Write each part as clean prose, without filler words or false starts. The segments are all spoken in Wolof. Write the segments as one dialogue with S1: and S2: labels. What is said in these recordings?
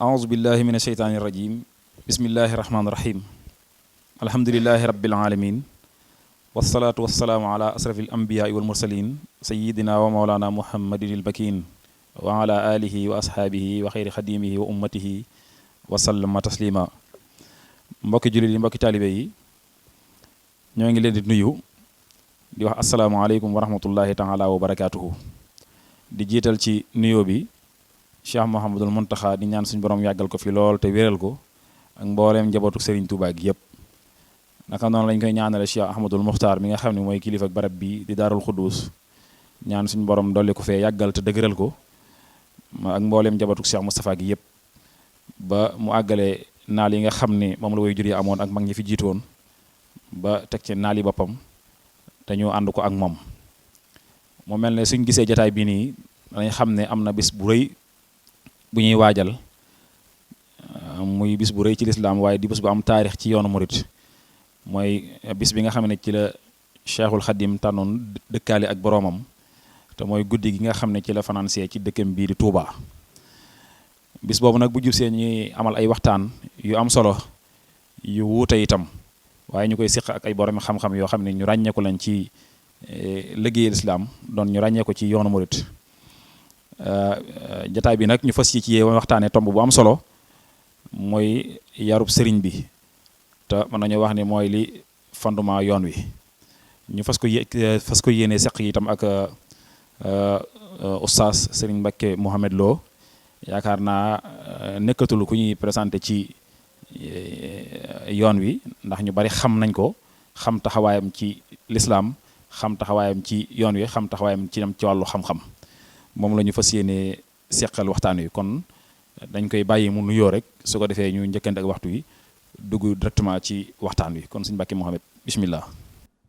S1: أعوذ بالله من الشيطان الرجيم بسم الله الرحمن الرحيم الحمد لله رب العالمين والصلاة والسلام على أشرف الأنبياء والمرسلين سيدنا ومولانا محمد البكين وعلى آله وأصحابه وخير خديمه وأمته وسلم تسليما mbokki jullit yi mbokki taalibe yi ñoo ngi leen di nuyu di wax asalaamaaleykum wa rahmatullahi taala wa barakaatuhu di jiital ci nuyoo bi Cheikh Mouhamadul Mountakha di ñaan suñu borom yàggal ko fi lool te wéral ko ak mbooleem njabootu Serigne Touba gi yëpp naka noonu lañ koy ñaanale Cheikh Ahmadul Muxtaar mi nga xam ne mooy kilifa ak barab bi di Daarul Xuddus ñaan suñu borom dolli ko fee yàggal te dëgëral ko ak mbooleem njabootu Cheikh Moustapha gi yëpp ba mu àggale naal yi nga xam ne moom la way jur yi amoon ak mag ñi fi jiitoon ba teg ci naal yi boppam te ñu ànd ko ak moom mu mel ne suñ gisee jataay bii nii dañ xam ne am na bis bu rëy bu ñuy waajal muy bis bu rëy ci lislaam waaye di bis bu am taarix ci yoonu murit mooy bis bi nga xam ne ci la Cheikhul Khadim tànnoon dëkkaale ak boroomam te mooy guddi gi nga xam ne ci la fanaanse ci dëkkam bii di Touba. bis boobu nag bu jub see ñuy amal ay waxtaan yu am solo yu wuute itam waaye ñu koy siq ak ay borom xam-xam yoo xam ne ñu ràññeeku lañ ci liggéeyal lislaam doon ñu ràññeeku ci yoonu murit jataay bi nag ñu fas ci waxtaanee tomb bu am solo mooy yarub sëriñ bi te mën nañu wax ni mooy li fondement yoon wi ñu fas ko yéene seq itam ak oustaz Serigne Mbacké Mohamed Lo yaakaar naa nekkatul ku ñuy présenté ci yoon wi ndax ñu bari xam nañ ko xam taxawaayam ci lislaam xam taxawaayam ci yoon wi xam taxawaayam ci wàllu xam-xam moom la ñu fas yéene seqal waxtaan wi kon dañ koy bàyyi mu nuyoo rek su ko defee ñu njëkkante ak waxtu wi dugg directement ci waxtaan wi kon suñu Mbacké Mohamed bismillah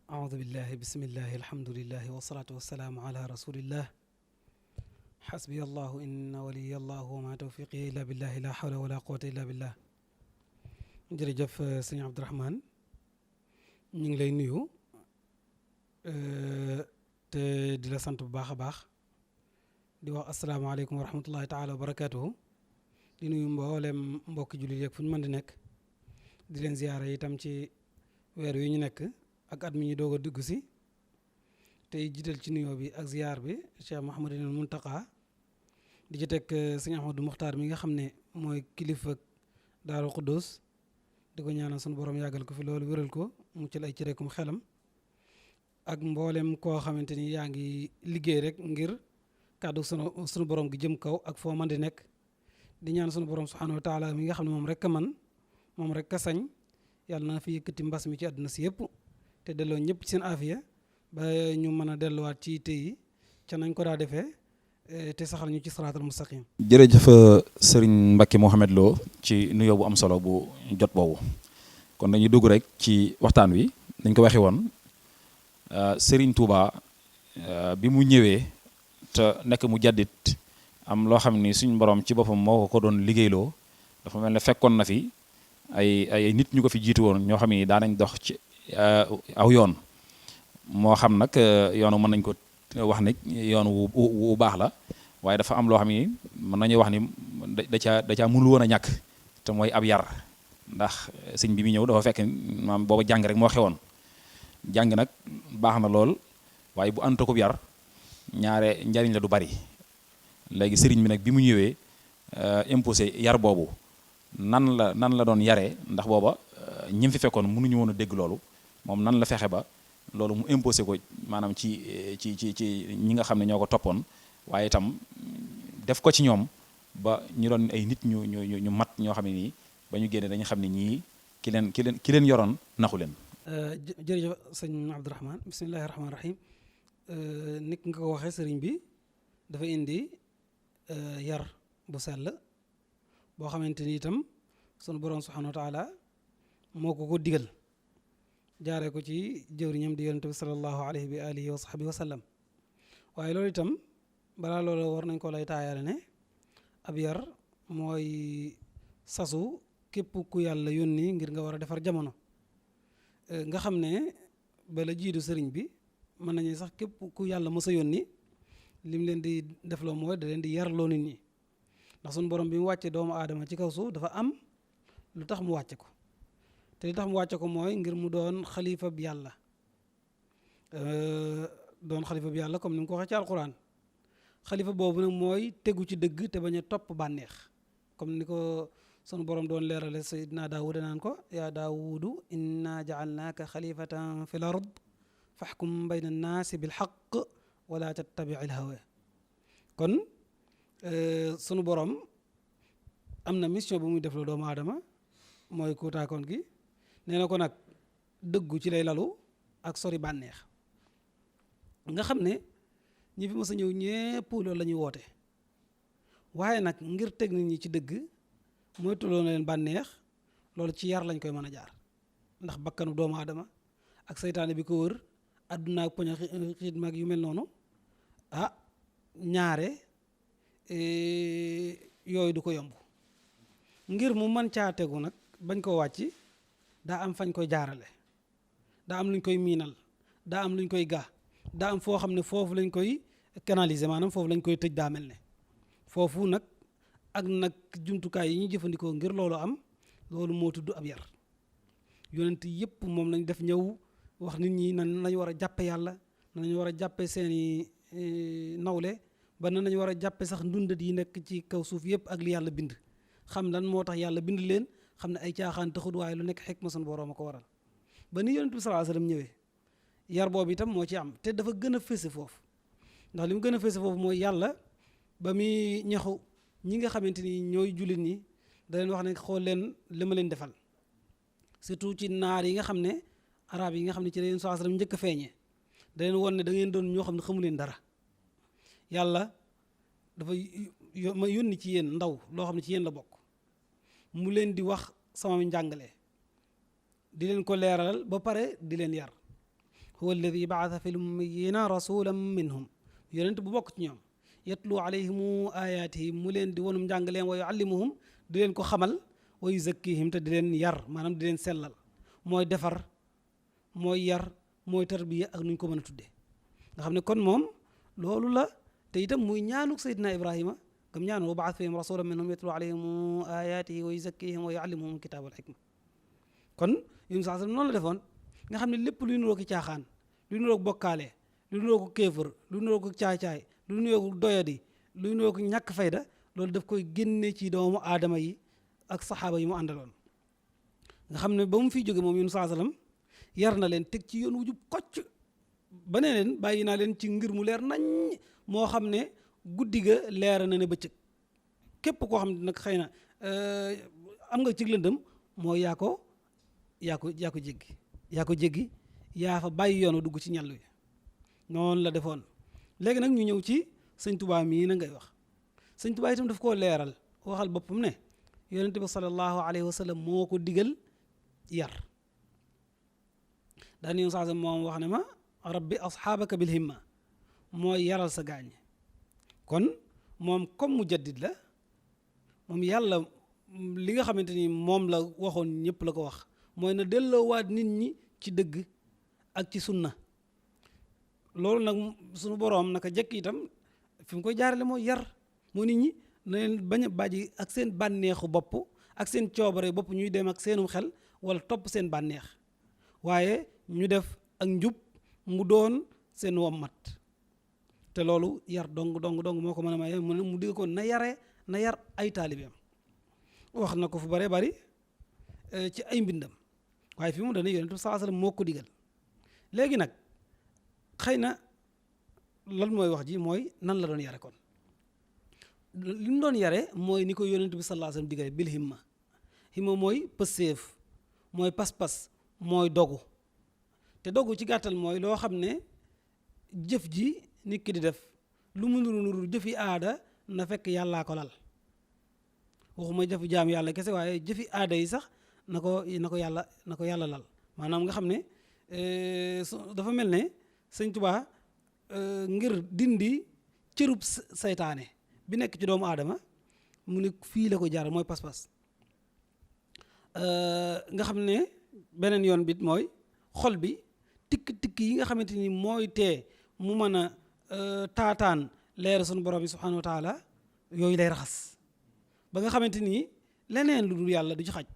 S2: aoudu billahi bismillahi alhamdulillahi wasalaatu wasalaamu ala rasulillah xasbi allahu inna waliya allahu wa ma tawfiqi illa billahi la hawla wala quwata illa billah jërëjëf sëñ Abdourahmane ñu ngi lay nuyu te di la sant bu baax a baax di wax asalaamaaleykum wa rahmatullahi taala wa barakatuhu di nuyu mboolem mbokki jullit yeeg fu ñu mën di nekk di leen ziyaara itam ci weer wi ñu nekk ak at mi ñu doog a dugg si tey jiital ci nuyoo bi ak ziyaar bi Cheikh Mouhamadul Mountakha di ci teg sëñ Ahmadou Muxtaar mi nga xam ne mooy kilifa Daaru Xuddus di ko ñaanal sunu borom yàggal ko fi loolu wéral ko mu ci ay cëreekum xelam ak mboolem koo xamante ni yaa ngi liggéey rek ngir kàddu sunu borom gi jëm kaw ak foo mën di nekk di ñaan sunu borom subhanahu wa taala mi nga xam ne moom rek a man moom rek a sañ yàlla na fi yëkkati mbas mi ci àdduna si yëpp te delloo ñëpp ci seen afiya ba ñu mën a delluwaat ci yitte yi ca nañ ko daa defee te saxal ñu ci siraatal mustaqim.
S1: jërëjëf Serigne Mbacké Mohamed Lo ci nuyoo bu am solo bu jot boobu kon dañuy dugg rek ci waxtaan wi dañ ko waxee woon Serigne Touba bi mu ñëwee te nekk mu jaddit am loo xam ni suñ borom ci boppam moo ko doon liggéeyloo dafa mel ne fekkoon na fi ay nit ñu ko fi jiitu woon ñoo xam ni daan nañ dox ci aw yoon moo xam nag yoonu mën nañ ko wax ne yoon wu baax la waaye dafa am loo xam ni mën nañu wax ni da caa mënul woon a ñàkk te mooy ab yar ndax sëñ bi mu ñëw dafa fekk maam booba jàng rek moo xewoon jàng nag baax na lool waaye bu ànd ko yar ñaare njariñ la du bari léegi sëriñ bi nag bi mu ñëwee imposé yar boobu nan la doon yaree ndax booba ñi fi fekkoon mënuñu woon a dégg loolu moom nan la fexe ba loolu mu imposé ko maanaam ci ñi nga xam ne ñoo ko toppoon waaye itam def ko ci ñoom ba ñu doon ay nit ñu mat ñoo xam ne nii ba ñu génne dañu xam ne ñii ki leen yoroon naxu leen.
S2: jërëjëf sëñ Abdourahmane bismillahi rahmaani rahim nit nga ko waxee sëriñ bi dafa indi yar bu sell boo xamante ni itam sunu borom subhanahu wa taala moo ko digal jaaree ko ci jëwriñam di yonent bi sallallahu alayhi wa alihi wa sahbihi wa sallam waaye loolu itam balaa loolu war nañ ko lay taayaale ne ab yar mooy sasu képp ku yàlla yónni ngir nga war a defar jamono nga xam ne bala jiitu sëriñ bi mën nañu sax képp ku yàlla mës a yónni lim leen di defloo mooy da leen di yarloo nit ñi ndax suñu borom bi mu wàccee doomu aadama ci kaw suuf dafa am lu tax mu wàcce ko te li tax mu wàcce ko mooy ngir mu doon xalifa bi yàlla doon xalifa bi yàlla comme ni mu ko waxee ci alquran xalifa boobu nag mooy tegu ci dëgg te bañ a topp bànneex comme ni ko sunu borom doon leerale sayidna daawuda naan ko yaa daawudu inna jaalnaaka xalifatan fi l ard faxkum bayna annaasi bilxaq wala tattabici lhawa kon sunu borom am na mission bu muy def la doomu aadama mooy kuutaakoon gi nee na ko nag dëggu ci lay lalu ak sori bànneex nga xam ne ñi fi mës a ñëw ñépp loolu la ñuy woote waaye nag ngir teg nit ñi ci dëgg mooy tulloo na leen bànneex loolu ci yar lañ koy mën a jaar ndax bakkanu doomu aadama ak seytaane bi ko wër àdduna ak poña xiit mag yu mel noonu ñaare yooyu du ko yomb ngir mu mën caa tegu nag bañ koo wàcc daa am fañ koy jaarale daa am luñ koy miinal daa am luñ koy daa am foo xam ne foofu lañ koy canaliser maanaam foofu lañ koy tëj daa mel ne foofu nag ak nag jumtukaay yi ñu jëfandikoo ngir loolu am loolu moo tudd ab yar yonent yépp moom lañ def ñëw wax nit ñi nan lañu war a jàppe yàlla nan lañu war a jàppe seeni nawle ba nan lañu war a jàppe sax ndundat yi nekk ci kaw suuf yépp ak li yàlla bind xam lan moo tax yàlla bind leen xam ne ay caaxaan taxut waaye lu nekk xikma sunu boroom a ko waral ba ni yonent bi sallallahu alayhi wasallam ñëwee yar boobu itam moo ci am te dafa gën a fese foofu ndax li mu gën a fese foofu mooy yàlla ba muy ñaxu ñi nga xamante ni ñooy jullit ñi da leen wax ne xool leen li ma leen defal surtout ci naar yi nga xam ne arab yi nga xam ne ci la yéen sallallahu alayhi wasallam njëkk a feeñee da leen won ne da ngeen doon ñoo xam ne xamu leen dara yàlla dafa ma yónni ci yéen ndaw loo xam ne ci yéen la bokk mu leen di wax sama njàngale di leen ko leeralal ba pare di leen yar huwa alladi baatha fi lummiyina rasulan minhum yonent bu bokk ci ñoom yatlu alayhim ayaatihi mu leen di wonum njàngaleem wa yuallimuhum di leen ko xamal wa yuzakkihim te di leen yar maanaam di leen sellal mooy defar mooy yar mooy tarbiya ak nuñ ko mën a tuddee nga xam ne kon moom loolu la te itam muy ñaanuk Seydina Ibrahima gam ñaanu wa baat fihim rasulan minhum yatlu alayhim ayaatihi wa yuzakkihim wa yuallimuhum kitaab wal hikma kon yun saa sallam noonu la defoon nga xam ne lépp luy nuroo ki caaxaan luy nuroo ko bokkaale luy nuroo ko kéefër luy nuroo ko caay-caay luy nuroo ko doyadi luy nuroo ko ñàkk fayda loolu daf koy génne ci doomu aadama yi ak saxaaba yi mu àndaloon nga xam ne ba mu fiy jóge moom yun saa sallam yar na leen teg ci yoon wu jub kocc ba ne leen bàyyi naa leen ci ngir mu leer nañ moo xam ne guddi ga leer na ne bëccëg képp koo xam ne nag xëy na am nga ci lëndëm mooy yaa ko jéggi yaa fa bàyyi yoonu dugg ci ñàll wi noonu la defoon léegi nag ñu ñëw ci sëñ Tuubaa mii na ngay wax sëñ Tuubaa itam daf koo leeral waxal boppam ne yonente bi sallallahu alayhi wa sallam moo ko digal yar daan yoon saa moom wax ne ma rabbi asxaabaka bil himma mooy yaral sa gaañ kon moom comme mu jaddid la moom yàlla li nga xamante ni moom la waxoon ñëpp la ko wax mooy na delloowaat nit ñi ci dëgg ak ci sunna loolu nag sunu boroom naka jekk itam fi mu koy jaarale mooy yar moo nit ñi na leen bañ a bàjji ak seen bànneexu bopp ak seen coobare bopp ñuy dem ak seenum xel wala topp seen bànneex waaye ñu def ak njub mu doon seen wommat te loolu yar dong moo ko mën a maye mu digg ko na yar ay taalibeem wax na ko fu bare bari ci ay mbindam waaye fi mu dana yonent bi sallallahu alayhi wasallam moo ko digal léegi nag xëy na lan mooy wax ji mooy nan la doon yare kon li mu doon yare mooy ni ko yonent bi sallallahu alayhi wasallam digale bil himma mooy pëseef mooy pas-pas mooy dogu te dogu ci gàttal mooy loo xam ne jëf ji nit ki di def lu mu nuru jëfi aada na fekk yàllaa ko lal waxuma jëfi jaam yàlla kese waaye jëfi aada yi sax na ko yàlla lal maanaam nga xam ne dafa mel ne sëñ Tuubaa ngir dindi cërub saytaane bi nekk ci doomu aadama mu ne fii la ko jaar mooy pas-pas nga xam ne beneen yoon bit mooy xol bi tikk yi nga xamante ni mooy tee mu mën a taataan leer sunu borom bi subhanahu wa taala yooyu lay raxas ba nga xamante ni leneen lu dul yàlla du ci xaj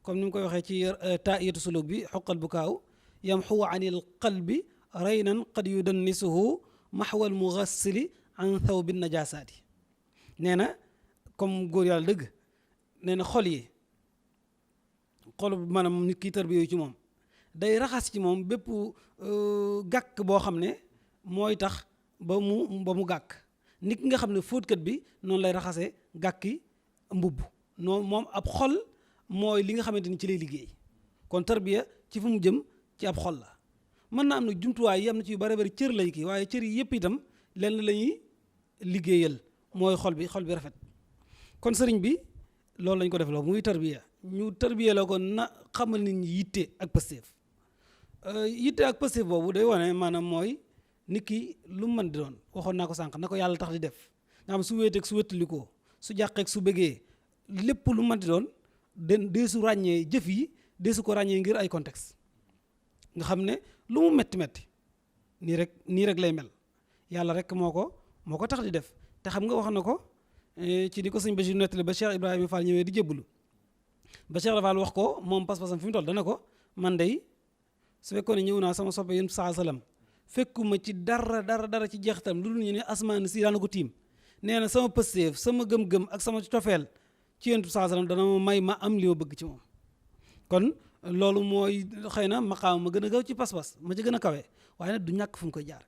S2: comme ni mu koy waxee ci taiyatu suluk bi xoqal bu kaaw yamxu anil qalbi raynan qad yudannisuhu maxwal mugassili an thawbi najasaati nee na comme góor yàlla dëgg nee na xol maanaam nit ki tarbiya ci moom day raxas ci moom bépp gàkk boo xam ne mooy tax ba mu gàkk nit ki nga xam ne fóotkat bi noonu lay raxasee gàkki mbubb noonu moom ab xol mooy li nga xamante ni ci lay liggéey kon tarbiya ci fu mu jëm ci ab xol la mën na am nag jumtuwaay yi am na ci yu bari bari cër lay kii waaye cër yi yëpp itam lenn la ñuy liggéeyal mooy xol bi rafet kon sëriñ bi loolu lañ ko def loo muy tarbiya ñu tarbiya la ko na xamal nit ñi yitte ak pësteef boobu day wane maanaam mooy nit ki lu mu mën di doon waxoon naa ko sànq na ko yàlla tax di def nga xam su wéeteeg su wéttalikoo su jàqeeg su bëggee lépp lu mu mën di doon deesu ràññee jëf yi deesu ko ràññee ngir ay contexte nga xam ne lu mu metti nii rek lay mel yàlla rek moo ko tax di def te xam nga wax na ko ci di ko sëñ Bachir nettali ba Cheikh Ibrahima Fall ñëwee di jébbalu ba Cheikh Fall wax ko moom pas-pasam fi mu toll dana ko man day su fekkoon ne ñëw naa sama soppe yéen saa salaam fekkuma ci dara ci jeexitam lu dul ñu ne asmaan si daana ko tiim nee na sama pësteef sama gëm-gëm ak sama cofeel ci yéen saa salaam dana ma may ma am li ma bëgg ci moom kon loolu mooy xëy na maqaam ma gën a gaw ci pas-pas ma ci gën a kawe waaye nag du ñàkk fu mu koy jaare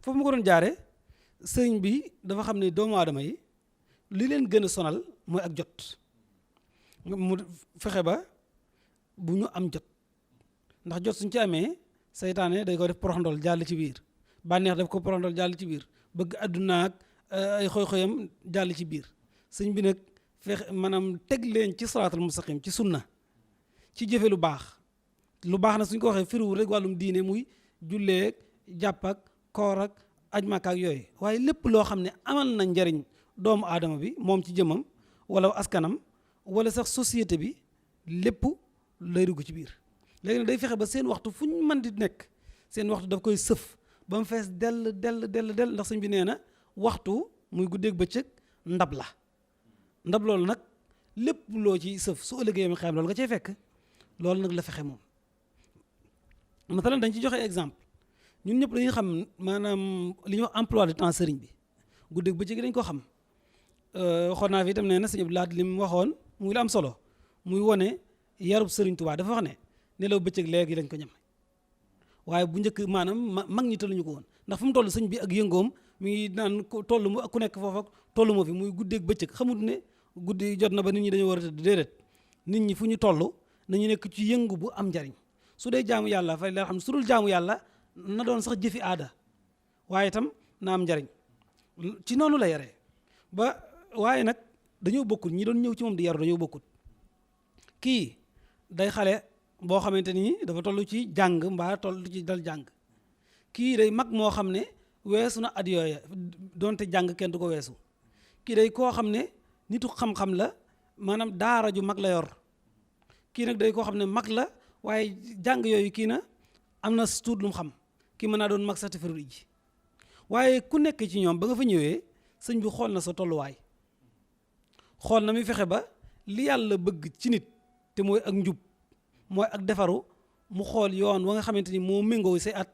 S2: foofu ma ko doon jaare sëriñ bi dafa xam ne doomu aadama yi li leen gën a sonal mooy ak jot mu fexe ba bu ñu am jot ndax jot suñ ci amee seytaane day ko def poroxndol jàll ci biir bànneex def ko poroxndol jàll ci biir bëgg àdduna ak ay xoy-xoyam jàll ci biir sëñ bi nag fexe maanaam teg leen ci siraatal mustaqim ci sunna ci jëfe lu baax na suñ ko waxee firiwul rek wàllum diine muy julleeg jàpp ak koor ak aj Makka ak yooyu waaye lépp loo xam ne amal na njariñ doomu aadama bi moom ci jëmmam wala askanam wala sax société bi lépp lay dugg ci biir léegi nag day fexe ba seen waxtu fu ñu mën di nekk seen waxtu daf koy sëf ba mu fees dell ndax sëñ bi nee na waxtu muy guddeeg bëccëg ndab la ndab loolu nag lépp loo ci sëf su ëllëgee mi xam loolu nga cay fekk loolu nag la fexe moom masalan dañ ci joxe exemple ñun ñëpp dañuy xam maanaam li ñuy wax emploi de temps sëriñ bi guddeeg bëccëg dañ ko xam waxoon naa fi itam nee na sëñ Abdou Lahad li mu waxoon muy la am solo muy wone yarub sëriñ Tuubaa dafa wax ne nelaw bëccëg léegi lañ ko ñam waaye bu njëkk maanaam mag ñi tolluñu ko woon ndax fu mu toll sëñ bi ak yëngoom mi ngi naan toll mu ku nekk foofu ak tollu moo fi muy guddeeg bëccëg xamut ne guddi jot na ba nit ñi dañoo war a tëdd déedéet nit ñi fu ñu toll nañu nekk ci yëngu bu am njariñ su dee jaamu yàlla fay la xam su dul jaamu yàlla na doon sax jëfi aada waaye itam na am njariñ ci noonu la yaree ba waaye nag dañoo bokkut ñi doon ñëw ci moom di yaru dañoo bokkut kii day xale boo xamante ni dafa toll ci jàng mbaa toll ci dal jàng kii day mag moo xam ne weesu na at yooya donte jàng kenn du ko weesu kii day koo xam ne nitu xam-xam la maanaam daara ju mag la yor kii nag day koo xam ne mag la waaye jàng yooyu kii na am na tuut lu mu xam kii mën naa doon mag sax te ferul ji waaye ku nekk ci ñoom ba nga fa ñëwee sëñ bi xool na sa tolluwaay xool na muy fexe ba li yàlla bëgg ci nit te mooy ak njub mooy ak defaru mu xool yoon wa nga xamante ni moo méngoo say at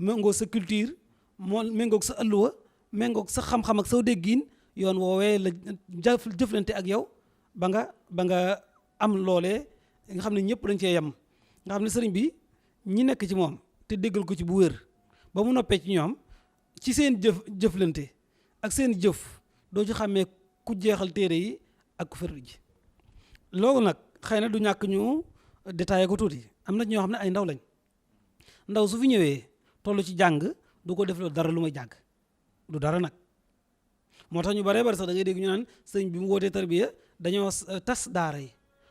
S2: méngoo sa culture moo méngoog sa ëlluwa méngoog sa xam-xam ak sa déggiin yoon woowee la jëflante ak yow ba nga am loolee nga xam ne ñëpp dañ cee yem nga xam ne sëriñ bi ñi nekk ci moom te déggal ko ci bu wér ba mu noppee ci ñoom ci seen jëflante ak seen jëf doo ci xàmmee ku jeexal téere yi ak ku ferlu ji loolu nag xëy na du ñàkk ñu détaillé ko tuuti am na ñoo xam ne ay ndaw lañ ndaw su fi ñëwee toll ci jàng du ko def loolu dara lu may jàng du dara nag moo tax ñu baree bari sax da ngay dégg ñu naan sëñ bi mu wootee tarbiya dañoo tas daara yi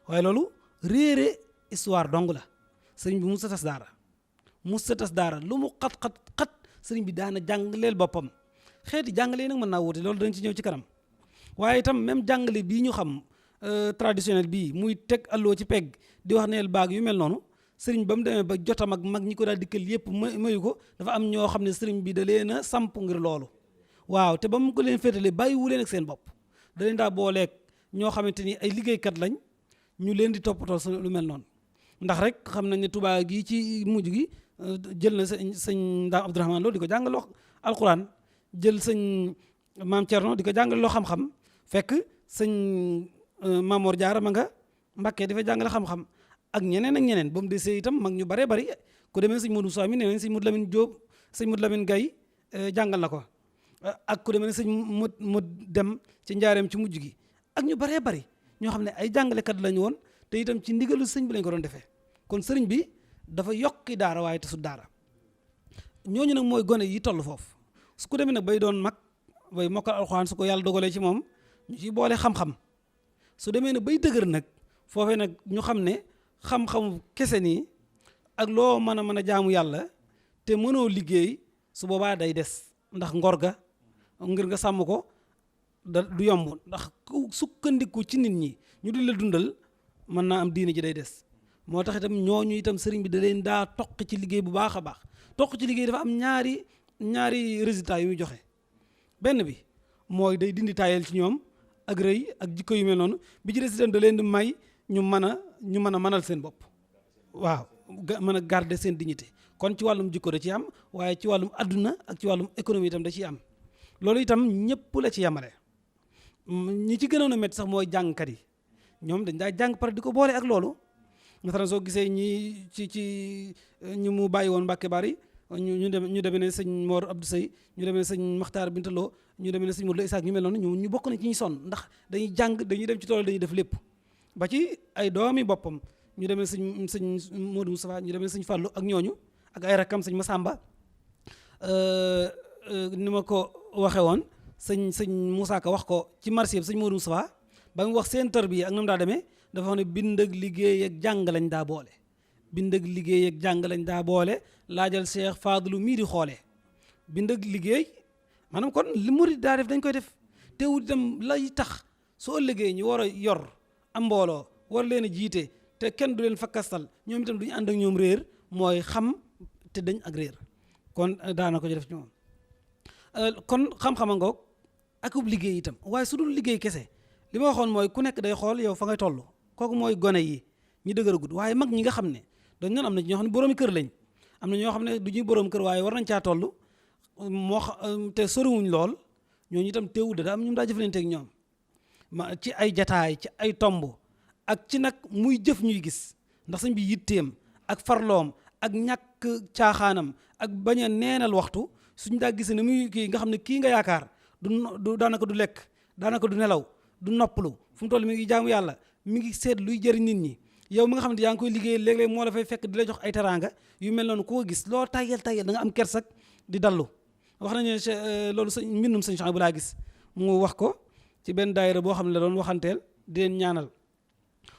S2: waaye loolu réere histoire dong la sëñ bi musta tas daara lu mu xat sëriñ bi daana jàngaleel boppam xeeti jàngale nag mën naa wóote loolu dañ ci ñëw ci kanam waaye itam même jàngale bii ñu xam traditionnel bii muy teg alloo ci pegg di wax neel baag yu mel noonu sëriñ ba mu demee ba jotam ak mag ñi ko daal dikkal yëpp mayu ko dafa am ñoo xam ne sëriñ bi da leen a samp ngir loolu waaw te ba mu ko leen féetale bàyyiwu leen ak seen bopp da leen daa booleeg ñoo xamante ni ay liggéeykat lañ ñu leen di toppatoo sa lu mel noonu ndax rek xam nañ ne Touba gi ci mujj gi jël na sëñ Ndaam Abdourahmane Lo di ko jàngaloo alquran jël sëñ Maam Thierno di ko jàngaloo xam-xam fekk sëñ Mamor Diarra ma nga Mbàkke dafa jàngale xam-xam ak ñeneen ak ñeneen ba mu desee itam mag ñu baree bari ku demee sëñ Modou Soami nee nañ sëñ Modou Lamine Diop sëñ Modou Lamine Gaye jàngal na ko ak ku demee ne sëñ mu dem ci njaareem ci mujj gi ak ñu baree bari ñoo xam ne ay jàngalekat lañu woon te itam ci ndigalu sëñ bi lañ ko doon defee kon sëriñ bi dafa yokki daara waaye te su daara ñooñu nag mooy gone yi toll foofu su ko demee nag bay doon mag bay mokkal alxuraan su ko yàlla dogalee ci moom ñu ci boole xam-xam su demee nag bay dëgër nag foofee nag ñu xam ne xam-xam kese nii ak loo mën a jaamu yàlla te mënoo liggéey su boobaa day des ndax ngor ga ngir nga sàmm ko du yomb ndax ku sukkandiku ci nit ñi ñu di la dundal mën naa am diine ji day des moo tax itam ñooñu itam sëriñ bi da leen daa toq ci liggéey bu baax a baax toq ci liggéey dafa am ñaari résultats yu muy joxe benn bi mooy day dindi taayal ci ñoom ak rëy ak jikko yu mel noonu bi ci des itam da leen di may ñu mën a mënal seen bopp waaw mën a garder seen dignité kon ci wàllum jikko da ciy am waaye ci wàllum adduna ak ci wàllum économie itam da ciy am loolu itam ñëpp la ci yemale ñi ci gënoon a métti sax mooy jàngkat yi ñoom dañ daa jàng pare di ko boole ak loolu masalan soo gisee ñi ci ñu mu bàyyi woon Mbàkke Bari ñu demee ne sëñ Mor Abdou Sey ñu demee ne sëñ Maxtaar Bintaloo ñu demee ne sëñ Modou Isaak ñu mel noonu ñu bokk na ci ñi sonn ndax dañuy jàng dañuy dem ci tool dañuy def lépp ba ci ay doomi boppam ñu demee sëñ Modou Moustapha ñu demee sëñ Fallou ak ñooñu ak ay rakkam sëñ Massamba ni ma ko waxe woon sëñ Moussa Ka wax ko ci marché bi sëñ Modou Moustapha ba mu wax seen tarbiya ak nam daa demee dafa wax ne bind ak liggéey ak jàng lañ daa boole bind ak liggéey ak jàng lañ daa boole laajal Cheikh Fadlu mii di xoolee bind ak liggéey maanaam kon li murid daa def dañ koy def teewul itam lay tax soo ëllëgee ñu war a yor am mbooloo war leen a jiite te kenn du leen fakkastal ñoom itam duñu ànd ak ñoom réer mooy xam te dañ ak réer kon daana ko ci def ci moom kon xam-xama ngoog akub liggéey itam waaye su dul liggéey kese li ma waxoon mooy ku nekk day xool yow fa ngay toll kooku mooy gone yi ñi dëgër a gudd waaye mag ñi nga xam ne dañ noon am na ñoo xam ne boroomi kër lañ am na ñoo xam ne du ñuy boroom kër waaye war nañ caa toll te soriwuñ lool ñooñu itam teewul da am ñu daa jëflanteeg ñoom ci ay jataay ci ay tomb ak ci nag muy jëf ñuy gis ndax sëñ bi yitteem ak farloom ak ñàkk caaxaanam ak bañ a neenal waxtu suñ daa gis ne muy kii nga xam ne kii nga yaakaar du daanaka du lekk daanaka du nelaw du noppalu fu mu toll mi ngi jaamu yàlla mi ngi seet luy jëriñ nit ñi yow mi nga xam ne yaa ngi koy liggéey léeg-léeg moo la fay fekk di la jox ay teraanga yu mel noonu koo gis loo tayel da nga am kersak di dallu wax nañu ne loolu sëñ mbindum sëñ Chouaïbou bu laa gis mu wax ko ci benn daayira boo xam ne la doon waxanteel di leen ñaanal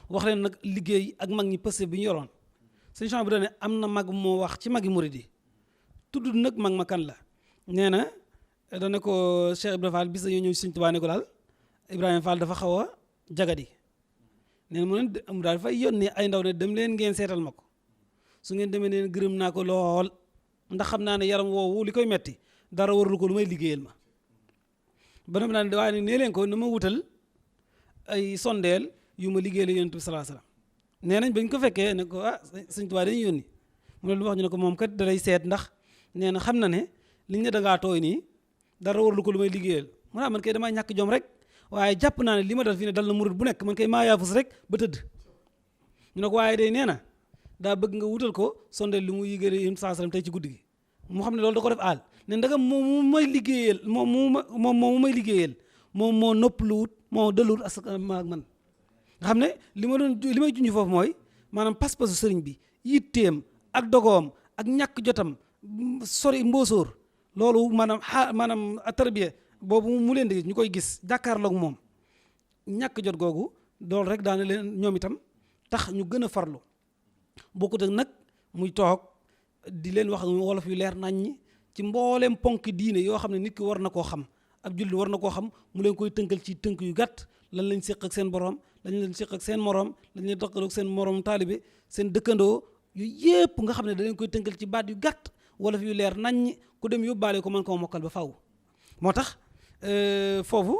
S2: wax leen nag liggéey ak mag ñi pëste bi ñu yoroon sëñ Chouaïbou bu dane am na mag moo wax ci magi murid yi tudd nag mag ma kan la nee na dana ko Cheikh Ibrahima Fall bis dañoo ñëw sëñ Tuubaa ne ko daal Ibrahima Fall dafa xaw a jagadi nee na mu daal dafay yónnee ay ndaw ne dem leen ngeen seetal ma ko su ngeen demee neen gërëm naa ko lool ndax xam naa ne yaram woowu li koy metti dara warul ko lu may liggéeyal ma ba noppi naa ne waaye nee leen ko na ma wutal ay sondeel yu ma liggéeyal yonent bi sallallahu alayhi wasallam nee nañ bañ ko fekkee ne ko sëñ Tuubaa dañuy yónni mu ne lu wax ñu ne ko moom kat dalay seet ndax nee na xam na ne liñ ne dangaa tooy nii dara warul ko lu may liggéeyal mu ne man kay damaa ñàkk jom rek waaye jàpp naa ne li ma dal fii ne dal na murid bu nekk man kay maa yaafus rek ba tëdd ñu ne ko waaye day nee na daa bëgg nga wutal ko sondeel li mu yigéey yonent sallallahu alayhi wasallam tey ci guddi gi mu xam ne loolu da ko def aal ne ndagam moom mu may liggéeyal moom mu may liggéeyal moom moo noppaluwut moo dëluwut ak man nga xam ne li may junj foofu mooy maanaam pas-pasu sëriñ bi yitteem ak dogoom ak ñàkk jotam sori mboosóor loolu maanaam tarbiya boobu mu leen di ñu koy gis jàkkaarloog moom ñàkk jot googu loolu rek daana leen ñoom itam tax ñu gën a farlu bokkut ak nag muy toog di leen wax wolof yu leer naññi ci mbooleem ponk diine yoo xam ne nit ki war na koo xam ab jullit war na koo xam mu leen koy tënkal ci tënk yu gàtt lan lañ séq ak seen borom lañ leen séq ak seen morom lañ leen doqaloo ak seen morom taalibe seen dëkkandoo yu yépp nga xam ne da leen koy tënkal ci baat yu gàtt wolof yu leer naññi ku dem yóbbaale ko mën koo mokkal ba faw moo tax foofu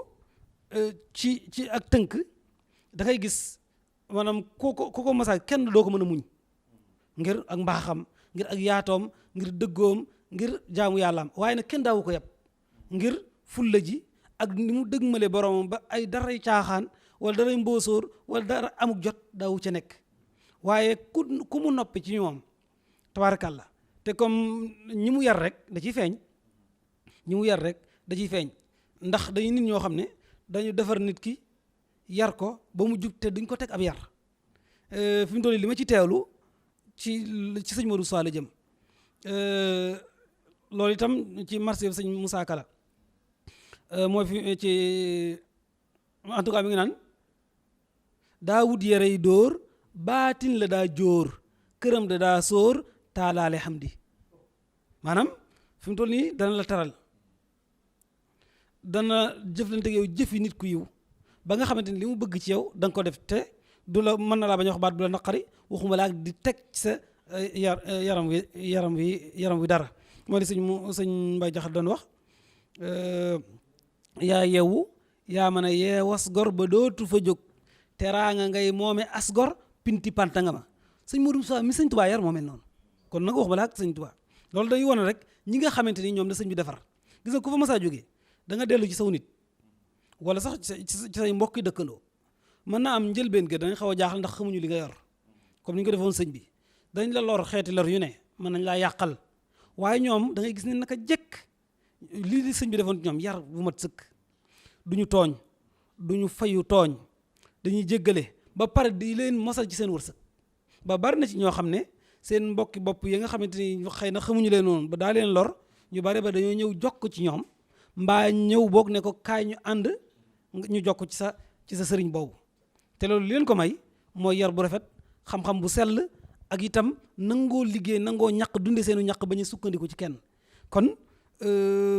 S2: ci ak tënk da ngay gis maanaam ku ko masaa kenn doo ko mën a muñ ngir ak mbaaxam ngir ak yaatoom ngir dëggoom ngir jaamu yàllaam waaye nag kenn daawu ko yab ngir fulla ji ak ni mu dëgmale boromam ba ay daray caaxaan wala daray mboosóor wala dara amuk jot daawu ca nekk waaye ku mu noppi ci ñoom tabaarakàlla te comme ñi mu yar rek da ciy feeñ ndax dañuy nit ñoo xam ne dañu defar nit ki yar ko ba mu jub te duñ ko teg ab yar fi mu toll li ma ci teewlu ci sëñ Modou Sow la jëm loolu itam ci marché bi sëñ Moussa Kala mooy fi ci en tout cas mi ngi naan daa wut yére yi dóor baatin la daa jóor këram da daa sóor taalaale xam di maanaam fi mu toll nii dana la taral dana jëflante ak yow jëfi nit ku yiw ba nga xamante ni li mu bëgg ci yow da nga ko def te du la mën na laa bañ a wax baat bu la naqari waxuma laa di teg ci sa yaram wi dara moo di sëñ Mbay Jaxate doon wax yaa yeewu yaa mën a yeewas gor ba dootu fa jóg teraanga ngay moome as gor pinti panta nga ma sëñ Modou Moussa mi sëñ Tuubaa yar moo mel noonu kon nag waxuma laa ak sëñ Tuubaa loolu day wane rek ñi nga xamante ni ñoom da sëñ bi defar gis nga ku fa masaa jógee da nga dellu ci saw nit wala sax ci say mbokki dëkkandoo mën naa am njëlbeen ga dañ xaw a jaaxal ndax xamuñu li nga yor comme ni ñu ko defoon sëñ bi dañ la lor xeeti lor yu ne mën nañ laa yàqal waaye ñoom da ngay gis ne naka jekk lii di sëñ bi defoon ci ñoom yar bu mat sëkk duñu tooñ duñu fayu tooñ dañuy jéggale ba pare di leen mosal ci seen wërsëg ba bari na ci ñoo xam ne seen mbokki bopp yi nga xamante ni xëy na xamuñu leen noonu ba daa leen lor ñu bari ba dañoo ñëw jokk ci ñoom mbaa ñëw boog ne ko kaay ñu ànd ñu jokk ci sa sëriñ boobu te loolu leen ko may mooy yar bu rafet xam-xam bu sell ak itam nangoo liggéey nangoo ñaq dunde seenu ñaq ba ñu sukkandiku ci kenn kon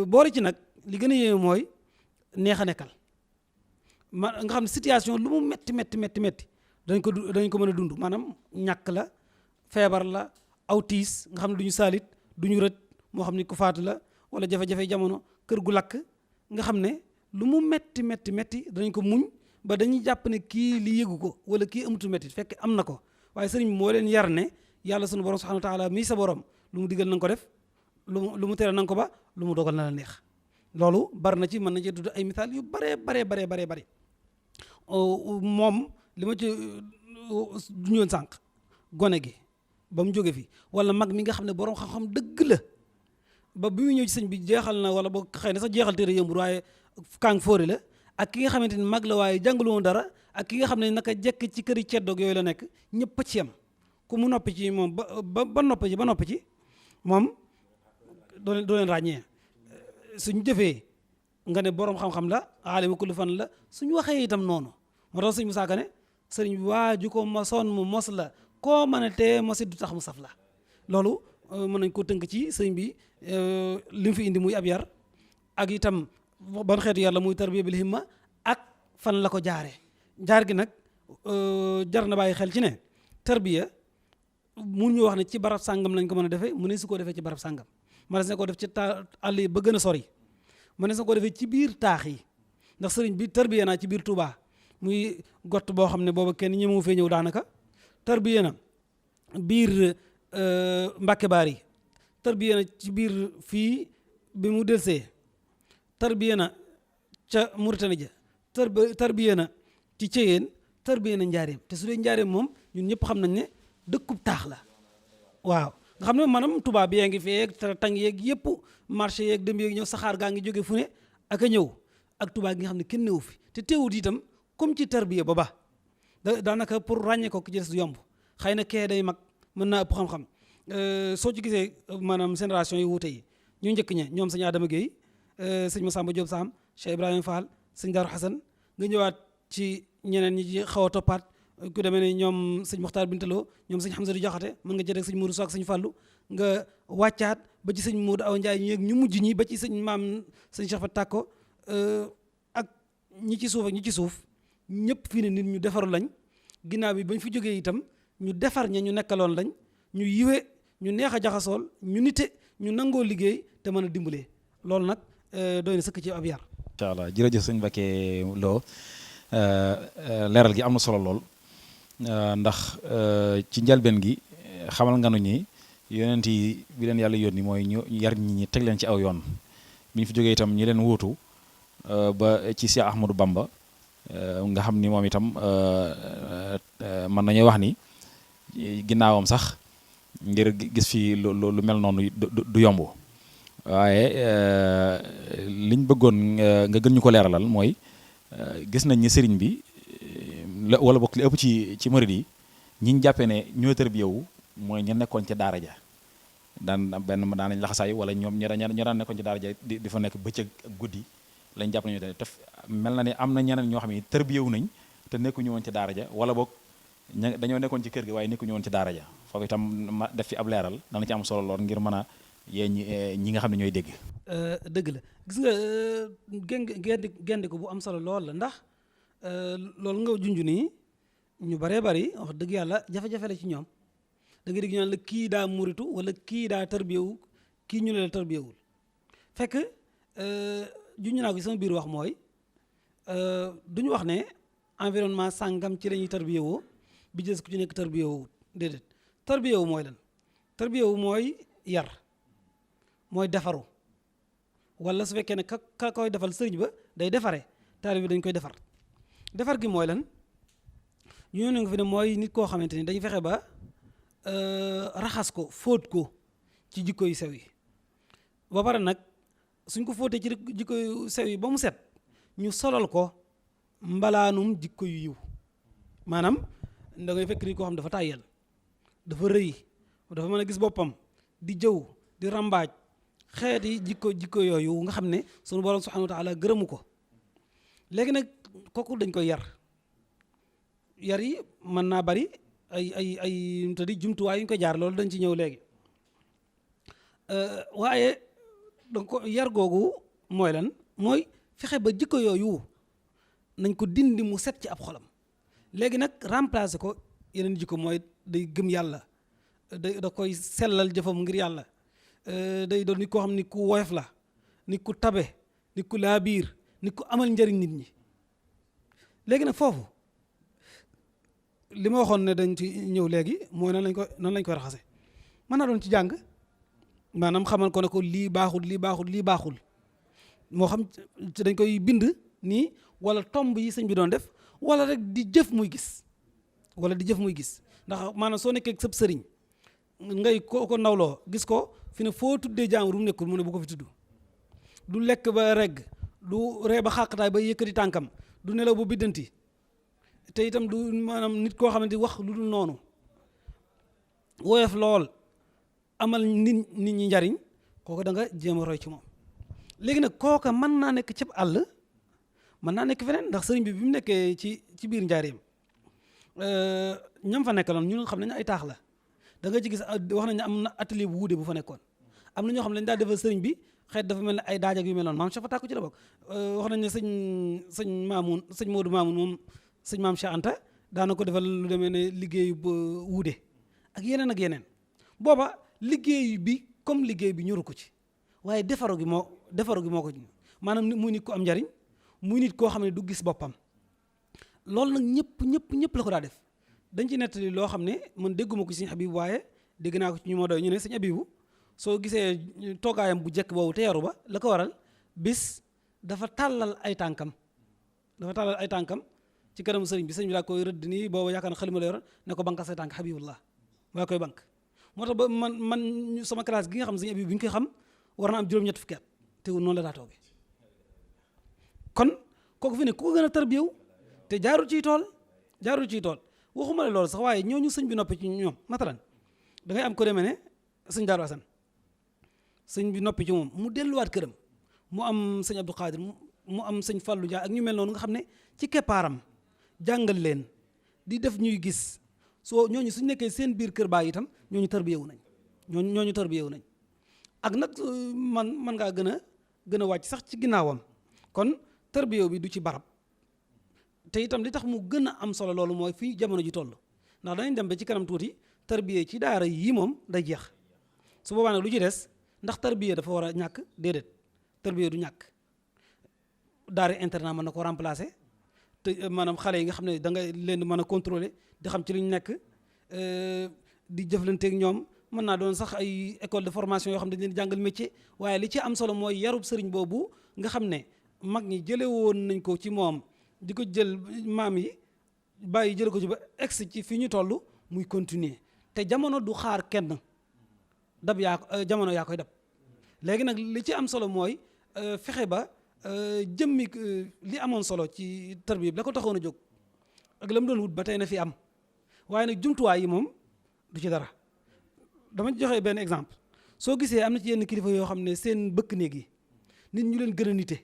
S2: boole ci nag li gën a yéeme mooy neex a nekkal nga xam ne situation lu mu metti dañ ko mën a dund maanaam ñàkk la feebar la aw tiis nga xam ne du ñu saalit du ñu rët moo xam ni ku faatu la wala jafe-jafe jamono kër gu lakk nga xam ne lu mu metti danañ ko muñ ba dañuy jàpp ne kii li yëgu ko wala kii amutu metti fekk am na ko waaye sëriñ bi moo leen yar ne yàlla sunu borom subhanahu wa taala mii sa borom lu mu digal na nga ko def lu mu tere na nga ko ba lu mu dogal na la neex loolu bari na ci mën na cee tudd ay misaal yu bare moom li ma ci duñoon sànq gone gi ba mu jóge fi wala mag mi nga xam ne borom xam-xam dëgg la ba bi mu ñëw ci sëñ bi jeexal na wala boo xëy na sax jeexal téere yëmbur waaye kàng fóori la ak ki nga xamante ni mag la waaye jàngalu woon dara ak ki nga xam ne naka jekk ci këri ceddoog yooyu la nekk ñëpp a ci yam ku mu noppi ci moom ba noppi ci moom doo leen ràññee suñ jëfee nga ne borom xam-xam la aalimu kulli fan la suñu waxee itam noonu moo tax sëñ Musaa Ka ne sëriñ bi waaju ko mosoon mu mos la koo mën a tee mosit du tax mu saf la loolu mën nañ ko tënk ci sëriñ bi li mu fi indi muy ab yar ak itam ban xeetu yàlla muy tarbiya bil himma ak fan la ko jaar gi nag jar na bàyyi xel ci ne tarbiya mun ñu wax ne ci barab sàngam lañ ko mën a defee mu ne su ko defee ci barab sàngam mënees na ko def ci àll yi ba gën a sori mënees na ko defee ci biir taax yi ndax sëriñ bi tarbiya naa ci biir Touba muy gott boo xam ne booba kenn ñemewu fee ñëw daanaka tarbiya na biir Mbàkke Baari tarbiya na ci biir fii bi mu delsee tarbiya na ca Mauritanie ja tarbiya na ci Ceyeen tarbiya na Njaareem te su dee Njaareem moom ñun ñëpp xam nañ ne dëkkub taax la waaw nga xam ne maanaam tubaab bi yaa ngi fee tàng yeeg yëpp marché yeeg dem yeeg ñëw saxaar gaa ngi jóge fu ne ak a ñëw ak tubaab gi nga xam ne kenn newu fi te teewut itam comme ci tarbiya ba daanaka pour ràññee ko ki ci des du yomb xëy na kee day mag mën naa ëpp xam-xam soo ci gisee maanaam génération yi wuute yi ñu njëkk ña ñoom sëñ Adama Gueye sëñ Massamba Diop Sam Cheikh Ibrahima Fall sëñ Darou Hassan nga ñëwaat ci ñeneen ñi ci xaw a toppaat ku demee ne ñoom sëñ Mokhtar Bintaloo ñoom sëñ Hamza du Jaxate mën nga jël sëñ Moudou Sow ak sëñ Fallou nga wàccaat ba ci sëñ Moudou Awa Ndiaye ñu mujj ñi ba ci sëñ maam sëñ Cheikh Fat Takko ak ñi ci suuf ak ñi ci suuf ñëpp fii ne nit ñu defaru lañ ginnaaw bi bañ fi jógee itam ñu defar ña ñu nekkaloon lañ ñu yiwe ñu neex a jaxasool ñu nite ñu nangoo liggéey te mën a dimbalee loolu nag doy na sëkk ci ab yar.
S1: incha allah jërëjëf sëñ Mbacké Lo leeral gi am na solo lool ndax ci njalbeen gi xamal nga nu ñi yonent yi bi leen yàlla yónni mooy ñu yar nit ñi teg leen ci aw yoon bi ñu fi jógee itam ñi leen wuutu ba ci Cheikh Ahmadou Bamba nga xam ni moom itam mën nañuy wax ni ginnaawam sax ngir gis fi lu mel noonu du yomb waaye liñ bëggoon nga gën ñu ko leeralal mooy gis nañ ni sëriñ bi wala bokk li ëpp ci murid yi ñi ñu jàppee ne ñoo tërbiyewu mooy ñu nekkoon ca daara ja daan nañ laxasaay wala ñoom ñoo daan nekkoon ci daara ja di fa nekk bëccëg ak guddi lañ jàpp nañu te mel na ne am na ñeneen ñoo xam ne tërbiyewu nañ te nekkuñu woon ci daara ja wala boog dañoo nekkoon ci kër gi waaye nekkuñu woon ci daara ja foofu itam ma def fi ab leeral dana ci am solo lool ngir mën a yee ñi nga xam ne ñooy dégg.
S2: dëgg la gis nga génn ko bu am solo lool la ndax loolu nga junj nii ñu baree bari wax dëgg yàlla jafe-jafe la ci ñoom da nga dégg ñu naan la kii daa muritu wala kii daa tarbiyewu kii ñu ne la tarbiyewul fekk junj naa ko ci sama biir wax mooy duñu wax ne environnement sàngam ci la ñuy tarbiyewoo bi jës ku ci nekk tarbiyewoo déedéet tarbiyewu mooy lan tarbiyewu mooy yar mooy defaru wala su fekkee ne ka koy defal sëriñ ba day defare taalibe bi dañ koy defar gi mooy lan ñu ne nga fi ne mooy nit koo xamante ni dañu fexe ba raxas ko fóot ko ci jikko yu sew yi ba pare nag suñ ko fóotee ci jikko yu sew yi ba mu set ñu solal ko mbalaanum jikko yu yiw maanaam da ngay fekk nit koo xam dafa tàyyel dafa rëy dafa mën a gis boppam di jëw di rambaaj xeeti jikko yooyu nga xam ne sunu borom subhanahu wa taala gërëmu ko léegi nag kooku dañ koy yar yi mën naa bari ay te di jumtuwaay yu ñu ko jaar loolu dañ ci ñëw léegi waaye donc yar googu mooy lan mooy fexe ba jikko yooyu nañ ko dindi mu set ci ab xolam léegi nag remplacer ko yeneen jikko mooy day gëm yàlla da koy sellal jëfam ngir yàlla day doon nit koo xam ni ku woyof la nit ku tabe nit ku laabiir nit ku amal njëriñ nit ñi léegi nag foofu li ma waxoon ne dañ ci ñëw léegi mooy nan lañ koy raxase mën naa doon ci jàng maanaam xamal ko ne ko lii baaxul moo xam dañ koy bind nii wala tomb yi sëñ bi doon def wala rek di jëf muy gis ndax maanaam soo nekkee sëb sëriñ ngay ko nawloo gis ko fi ne foo tuddee jàmbur mu nekkul mu ne bu ko fi tudd du lekk ba regg du ree ba xàqtaay ba yëkkati tànkam du nelaw bu biddanti te itam du maanaam nit koo xamante wax lu dul noonu woyof lool amal nit ñi njariñ kooku da nga jéem a roy ci moom léegi nag kooka mën naa nekk cib àll mën naa nekk feneen ndax sëriñ bi mu nekkee ci biir njaareem ñam fa nekkaloon ñun xam nañ ay taax la da nga ci gis wax nañ ne am na atelier bu wuude bu fa nekkoon am na ñoo xam ne dañ daa defal sëriñ bi xeet dafa mel ne ay daajak yu mel noonu maam Cheikh Fatak ci la bokk wax nañ ne sëñ Modou Mamoun moom sëñ maam Cheikh Anta daana ko defal lu demee ne liggéeyu ba wuude ak yeneen booba liggéey bi comme liggéey bi ñoru ko ci waaye defaru gi moo ko ci maanaam muy nit ko am njariñ muy nit koo xam ne du gis boppam loolu nag ñëpp la ko daa def dañ ci nettali loo xam ne man dégguma ko ci sëñ Abibu waaye dégg naa ko ci ñu ma doy ñu ne sëñ Abibu soo gisee toogaayam bu jekk boobu te yaru ba la ko waral bis dafa tàllal ay tànkam ci kanam sëriñ bi daa koy rëdd nii boobu yaakaar na xalima la yor ne ko banka say tànk Habibullah waa koy bank moo tax ba man sama classe gi nga xam sëñ Abibu bi ñu koy xam war na am juróom-ñett fukki at te noonu la daa toogee kon kooku fi ne ku ko gën a tarbiyew te jaarul ciy tool waxuma la loolu sax waaye ñooñu sëñ bi noppi ci ñoom matalan da ngay am ko demee ne sëñ Daaru Asan sëñ bi noppi ci moom mu delluwaat këram mu am sëñ Abdou Khadir mu am sëñ Fallou Dia ak ñu mel noonu nga xam ne ci keppaaram jàngal leen di def ñuy gis soo ñooñu suñ nekkee seen biir kër baay itam ñooñu tarbiyewu nañ ak nag man ngaa gën a wàcc sax ci ginnaawam kon tarbiyewu bi du ci barab te itam li tax mu gën a am solo loolu mooy fii jamono ji toll ndax danañ dem ba ci kanam tuuti tarbiye ci daara yii moom day jeex su boobaa nag lu ci des ndax tarbiye dafa war a ñàkk déedéet tarbiye du ñàkk daara internat mën na ko remplacer te maanaam xale yi nga xam ne da nga leen mën a contrôler di xam ci li ñu nekk di jëflanteeg ñoom. mën naa doon sax ay école de formation yoo xam ne dañ leen jàngal métier waaye li ci am solo mooy yarub sëriñ boobu nga xam ne mag ñi jële woon nañ ko ci moom di ko jël maam yi bàyyi jële ko ci ba ex ci fi ñu toll muy continuer te jamono du xaar kenn dab jamono yaa koy dab léegi nag li ci am solo mooy fexe ba jëmmi li amoon solo ci tarbiya bi la ko taxoon a jóg ak la mu doon wut ba tey na fi am waaye nag jumtuwaay yi moom du ci dara. dama joxe benn exemple soo gisee am na ci yenn kilifa yoo xam ne seen bëkk néeg yi nit ñu leen gën a nite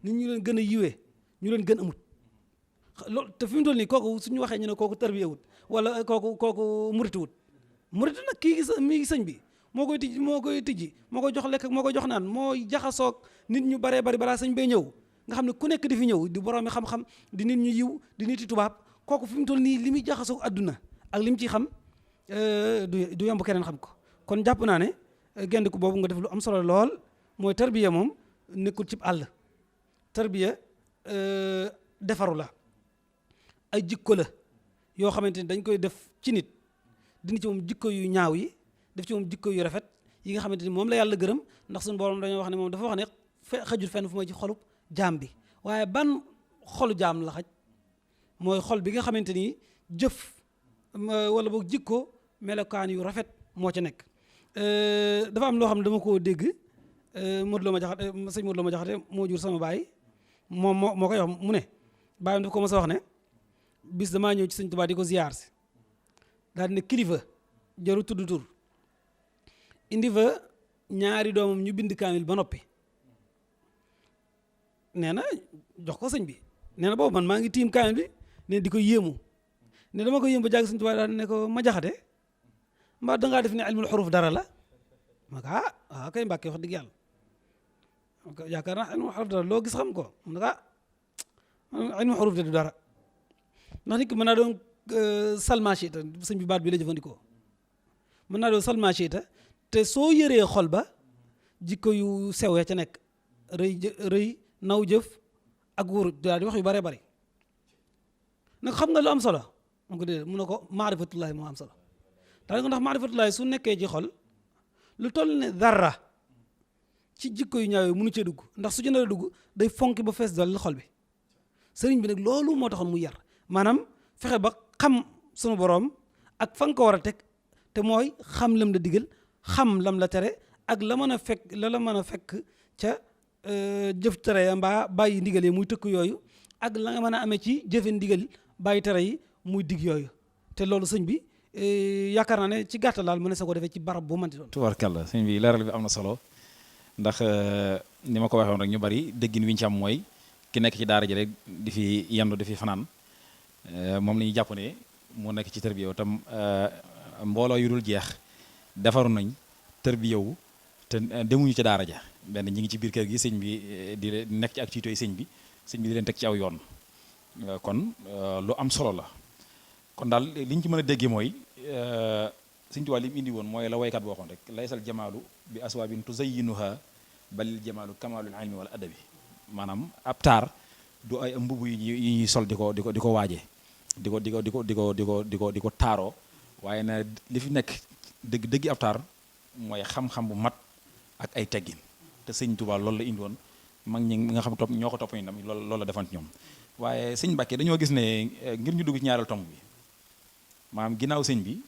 S2: nit ñu leen gën a yiwee ñu leen gën amut loolu te fi mu toll nii kooku suñu waxee ñu ne kooku tarbiya wut wala kooku muritu wut muritu nag kii mi sëñ bi moo koy tijji moo koy jox lekk moo koy jox naan moo jaxasoog nit ñu baree bari balaa sëñ bee ñëw nga xam ne ku nekk di fi ñëw di boroomi xam-xam di nit ñu yiw di niti tubaab kooku fi mu toll nii li muy jaxasoog adduna ak li mu ciy xam du yomb keneen xam ko. kon jàpp naa ne gendiku boobu nga def lu am solo lool mooy tarbiya moom nekkul cib àll tarbiya defaru la ay jikko la yoo xamante ni dañ koy def ci nit dindi ci moom jikko yu ñaaw yi def ci moom jikko yu rafet yi nga xamante ni moom la yàlla gërëm ndax suñu borom dañoo wax ne moom dafa wax ne xajul fenn fu may ci xolub jaam bi waaye ban xolu jaam la xaj mooy xol bi nga xamante ni jëf wala boog jikko melokaan yu rafet moo ca nekk. dafa am loo xam ne dama koo dégg Modou Lo ma jaxate sëñ Modou Lo ma jaxate moo jur sama baay moom moo koy wax mu ne baayam dafa ko mos a wax ne bis damaa ñëw ci sëñ Tuubaa di ko ziyaar si daal ne kilifa jaru tudd tur indi fa ñaari doomam ñu bind kaamil ba noppi nee na jox ko sëñ bi nee na boobu man maa ngi tiim kaamil bi ne di ko yéemu ne dama ko yéemu ba jàgg sëñ Tuubaa daal ne ko ma jaxate mbaa dangaa def ne ilmul xuruf dara la ma ko ah kay Mbàkke wax dëgg yàlla yaakaar naa ilmul xuruf dara loo gis xam ko mu ne ilmul xuruf de du dara ndax nit ki mën naa doon salmachita sëñ bi baat bi la jëfandikoo mën naa doon salmachita te soo yëree xol ba jikko yu sew ya ca nekk rëy naw jëf ak wóoru daal di wax yu bëree bëri nag xam nga lu am solo mu ko dee mun na ko maarifatullahi moo am solo daal ndax maarifatullahi su nekkee ci xol lu toll ne dara ci jikko yu ñaaw yi mënu cee dugg ndax su ci nar a dugg day fonki ba fees dal xol bi sëriñ bi nag loolu moo taxoon mu yar maanaam fexe ba xam sunu boroom ak fa nga ko war a teg te mooy xam lam la digal xam lam la tere ak la mën a fekk la mën a fekk ca jëf tere ya mbaa bàyyi ndigal yi muy tëkk yooyu ak la nga mën a amee ci jëfe ndigal bàyyi tere yi muy dig yooyu te loolu sëñ bi yaakaar naa ne ci gàttal daal mën na sa ko defee ci barab bu mënti doon.
S1: tubarkalla sëñ bi leeral bi am na solo ndax ni ma ko waxee woon rek ñu bari déggin wi ñu ci am mooy ki nekk ci daara ji rek di fi yendu di fi fanaan moom la ñuy jàpp ne mu nekk ci tërbiyewu tam mbooloo yu dul jeex defaru nañ tërbiyewu te demuñu ci daara ja benn ñi ngi ci biir kër gi sëñ bi di nekk ci activité yi sëñ bi di leen teg ci aw yoon kon lu am solo la kon daal li ñu ci mën a déggee mooy sëñ Tuubaa li mu indi woon mooy la waykat boo xoon rek laysal jamaalu bi aswaabin tuzayyinuha balil jamaalu kamaalul ilmi wal adabi maanaam ab taar du ay mbubb yi ñuy sol di ko waaje di ko taaroo waaye na li fi nekk dëggi ab taar mooy xam-xam bu mat ak ay teggin te sëñ Tuubaa loolu la indi woon mag ñi nga xam topp ñoo ko topp ñu tam loolu la defan ci ñoom waaye sëñ Mbàkke dañoo gis ne ngir ñu dugg ci ñaareel tomb bi maanaam ginnaaw sëñ bi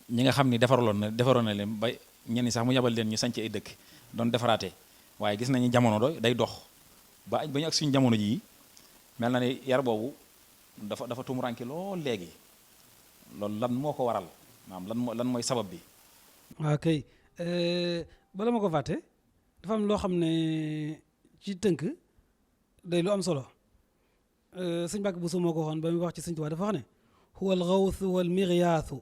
S1: ñi nga xam ni defaroon na leen ba ñenn sax mu yabal leen ñu sanc ay dëkk doon defaraate waaye gis nañu jamono day dox ba ñu ak suñu jamono jii mel na ne yar boobu dafa tumuranke lool léegi loolu lan moo ko waral maanaam lan mooy sabab bi.
S2: waaw kay bala ma ko fàtte dafa am loo xam ne ci tënk day lu am solo sëñ Mbàkke Buso moo ko waxoon ba muy wax ci sëñ Tuubaa dafa wax ne huwa alxawthu wal miryaasu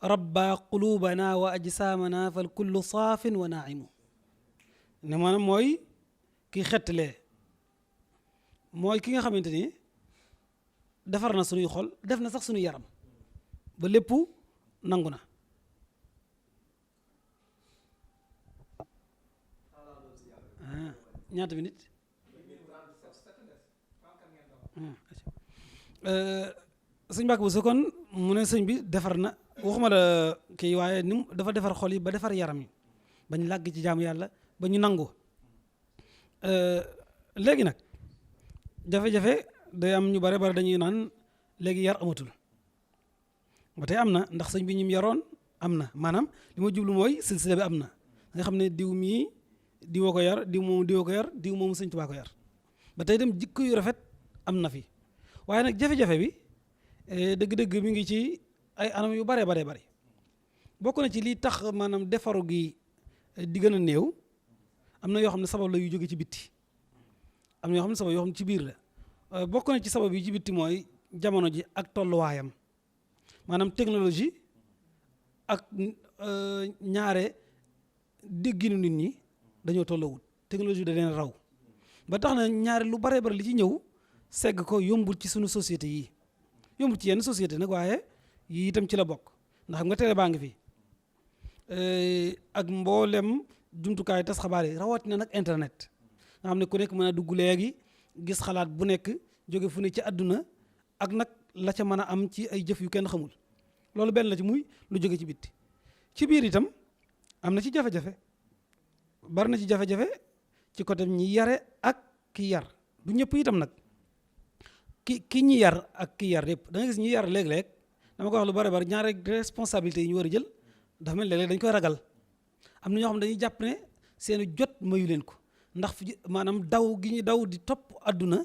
S2: rabba qulubana wa ajsaamana fal kullu saafin wa naaimu ne maanaam mooy ki xettalee mooy ki nga xamante ni defar na suñuy xol def na sax suñuy yaram ba lépp nangu na ñaata minute sëñ Mbàkke Buso kon mu ne sëñ bi defar na waxuma la kii waaye ni dafa defar xol yi ba defar yaram yi bañ làgg ci jaamu yàlla ba ñu nangu léegi nag jafe-jafe day am ñu bare bare dañuy naan léegi yar amatul ba tey am na ndax sëñ bi ñim yaroon am na maanaam li ma jublu mooy silsila bi am na nga xam ne diw mii diwoo ko yar diw moomu diwoo ko yar diw moomu sëñ Tuubaa ko yar ba tey dem jikko yu rafet am na fi waaye nag jafe-jafe bi dëgg-dëgg mi ngi ci ay anam yu bare bare bare bokk na ci lii tax maanaam defaru gi di gën a néew am na yoo xam ne sabab la yu jóge ci bitti am na yoo xam ne sabab yoo xam ne ci biir la bokk na ci sabab yi ci bitti mooy jamono ji ak tolluwaayam maanaam technologie ak ñaare dégginu nit ñi dañoo tollawut technologie da leen raw ba tax na ñaare lu bare bare li ci ñëw segg ko yombul ci suñu société yi yombul ci yenn société nag waaye yi itam ci la bokk ndax xam nga télé baa ngi fi ak mboolem jumtukaay tas xabaar yi rawatina nag internet nga xam ne ku nekk mën a dugg léegi gis xalaat bu nekk jóge fu ne ci àdduna ak nag la ca mën a am ci ay jëf yu kenn xamul loolu benn la ci muy lu jóge ci bitti ci biir itam am na ci jafe-jafe bari na ci jafe-jafe ci côté ñi yare ak ki yar du ñëpp itam nag ki ñi yar ak ki yar yëpp da nga gis ñi yar léeg-léeg dama ko wax lu bari bari ñaari responsabilité yi ñu war a jël dafa mel léeg-léeg dañ koy ragal am na ñoo xam ne dañuy jàpp ne seeni jot mayu leen ko ndax maanaam daw gi ñu daw di topp àdduna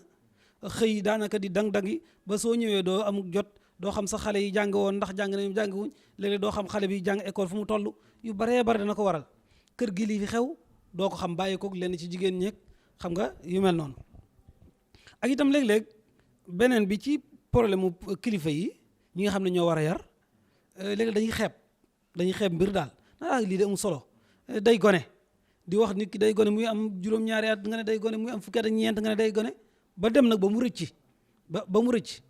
S2: xëy daanaka di dang-dangi ba soo ñëwee doo amuk jot doo xam sa xale yi jàng woon ndax jàng nañu jàng wuñ léeg-léeg doo xam xale bi jàng école fu mu toll yu baree bare dana ko waral kër gi lii fi xew doo ko xam bàyyi koog lenn ci jigéen ñeeg xam nga yu mel noonu ak itam léeg-léeg beneen bi ci problème mu kilifa yi ñi nga xam ne ñoo war a yar léeg-léeg dañuy xeeb mbir daal lii de amul solo day gone di wax nit ki day gone muy am juróom-ñaari at nga ne day gone muy am fukki at ak ñeent nga ne day gone ba dem nag ba mu rëcc ba mu rëcc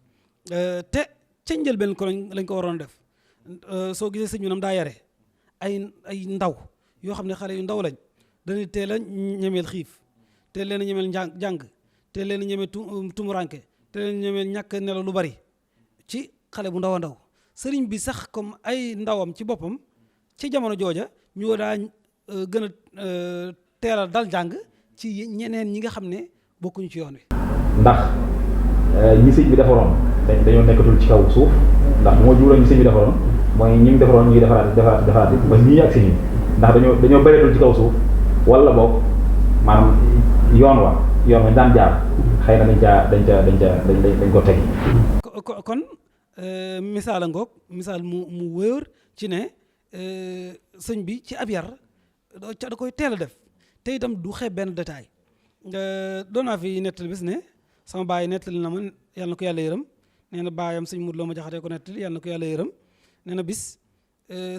S2: te ca njëlbeen ko lañ ko waroon def soo gisee sëñ bi nam daa yare ay ndaw yoo xam ne xale yu ndaw lañ dañuy teel a ñemeel xiif teel leen a ñemeel jàng teel leen a ñemeel tumuranke teel leen a ñemeel ñàkk nelaw lu bari ci xale bu ndaw a ndaw sëriñ bi sax comme ay ndawam ci boppam ci jamono jooja ñu daa gën a teel a dal jàng ci ñeneen ñi nga xam ne bokkuñu ci yoon wi.
S1: ndax ñi sëñ bi defaroon dañoo nekkatul ci kaw suuf ndax bu ma juuloon ñi sëñ bi defaroon mooy ñi mu defaroon ñu ngi defaraat ba ñii ak si ñi ndax dañoo bëreetul ci kaw suuf wala boog maanaam yoon wa daan jaar xëy na dañ ko tegi.
S2: kon misaal a ngoog misaal mu wóor ci ne sëñ bi ci ab yar da koy teel a def te itam du xeeb benn détail doon naa fi nettali bis ne sama baay nettali na ma yàlla na ko yàlla yërëm nee na baayam sëñ Modou Lo ma jaxatee ko nettali yàlla na ko yàlla yërëm nee na bis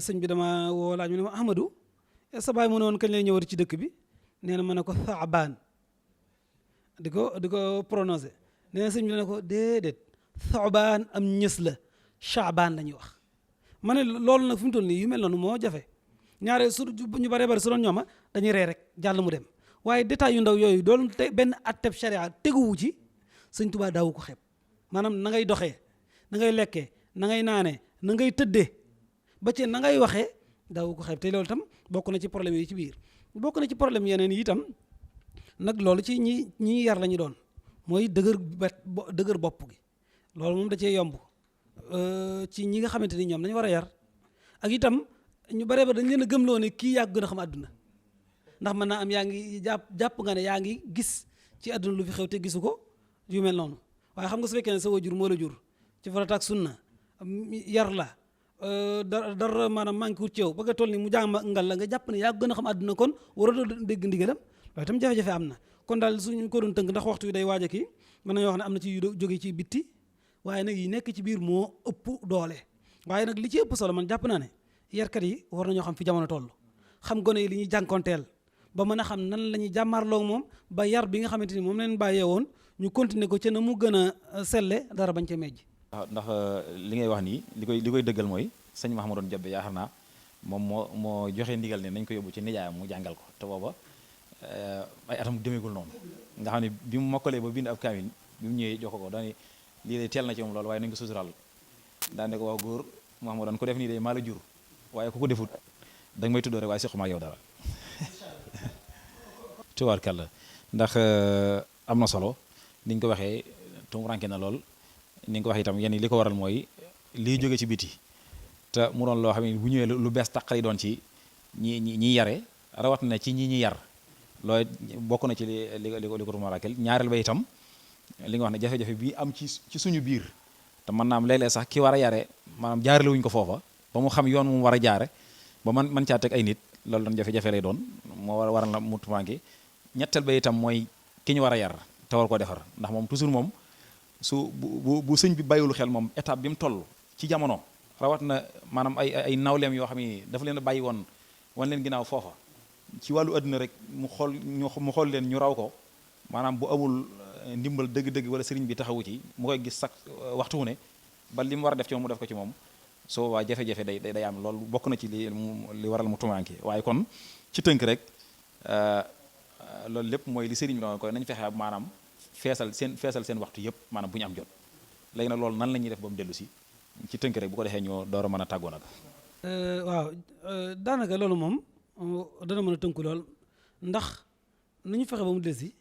S2: sëñ bi dama woo laaj mu ne ma Ahmadou sa baay mu ne woon kañ lay ñëwati ci dëkk bi nee na ma ne ko Saabaan di ko prononcé nee na sëñ bi ne ko déedéet Saabaan am ñës la Chaabaan la ñuy wax ma ne loolu nag fi mu toll nii yu mel noonu moo jafe ñaare su ñu baree bari su doon ñooma dañuy ree rek jàll mu dem waaye détails yu ndaw yooyu doon te benn atteb sharia teguwu ci sëñ Tuubaa daawu ko xeeb maanaam na ngay doxee na ngay lekkee na ngay naanee na ngay tëddee ba ci na ngay waxee daawu ko xeeb te loolu itam bokk na ci problème yi ci biir bokk na ci problème yeneen yi itam nag loolu ci ñi yar la ñu doon mooy dëgër bopp gi loolu moom da cee yomb ci ñi nga xamante ni ñoom dañu war a yar ak itam ñu bare ba dañ leen a gëmloo ne kii yaa gën a xam àdduna ndax mën naa am yaa ngi jàpp nga ne yaa ngi gis ci àdduna lu fi xew te gisu ko yu mel noonu waaye xam nga su fekkee ne sa wajur moo la jur ci farata ak sunna yar la dara maanaam manqué wut ci yow ba nga toll ni mu jàngal la nga jàpp ne yaa gën a xam àdduna kon waratoo dégg ndigalam waaye itam jafe-jafe am na kon daal suñu ko doon tënk ndax waxtu wi day waaj a kii mën nañoo wax ne am na ci yu jóge ci bitti waaye nag yi nekk ci biir moo ëpp doole waaye nag li ci ëpp solo man jàpp naa ne yarkat yi war nañoo xam fi jamono toll xam gone yi li ñuy jànkonteel ba mën a xam nan la ñuy jàmmaarloo moom ba yar bi nga xamante ni moom leen bàyyee woon ñu continuer ko ca na mu gën a selle dara bañ ca mejj.
S1: waaw ndax li ngay wax nii li koy dëggal mooy sëñ Mahamadoon Jabbe yaakaar naa moom moo joxe ndigal ne nañ ko yóbbu ci nijaayam mu jàngal ko te booba ay atam demeegul noonu nga xam ne bi mu mokkalee ba bind ab kaamil bi mu ñëwee jox ko dañuy lii de teel na ci moom loolu waaye nañ ko suturaal daan ne ko waaw góor Mouhamadou ko def nii de maa la jur waaye ku ko defut da nga may tuddoo rek waaye sequma ak yow dara tubaarkàlla ndax am na solo ni nga ko waxee tumuranke na lool ni nga ko waxee itam yenn li ko waral mooy lii jóge ci biti te mu doon loo xam ne bu ñëwee lu bees tàqali doon ci ñi yare rawat na ci ñi yar looy bokk na ci li ko tumurankeel ñaareel ba itam li nga wax ne jafe-jafe bi am ci suñu biir te mën naa am léeg-léeg sax ki war a yare maanaam jaarale wuñ ko foofa ba mu xam yoon mu war a jaare ba man caa teg ay nit loolu doon jafe-jafe lay doon moo waral na mu tumuranke ñetteel ba itam mooy ki ñu war a yar te war koo defar ndax moom toujours moom su bu sëñ bi bàyyiwul xel moom étape bi mu toll ci jamono rawat na maanaam ay nawleem yoo xam ne dafa leen a bàyyi woon wan leen ginnaaw foofa ci wàllu àdduna rek mu xool leen ñu raw ko maanaam bu amul ndimbal dëgg-dëgg wala sëriñ bi taxawu ci mu koy gis sax waxtu wu ne ba li mu war a def ci moom mu def ko ci moom soo waa jafe-jafe day am loolu bokk na ci li waral mu tumaanke waaye kon ci tënk rek loolu lépp mooy li sëriñ bi doon koy nañ fexe maanaam feesal seen waxtu yëpp maanaam bu ñu am jot léegi nag loolu nan la ñuy def ba mu dellu si ci tënk rek bu ko defee ñoo door a mën a tàggoo nag
S2: waaw daanaka loolu moom dana mën a tënku lool ndax nu ñu fexe ba mu dellu si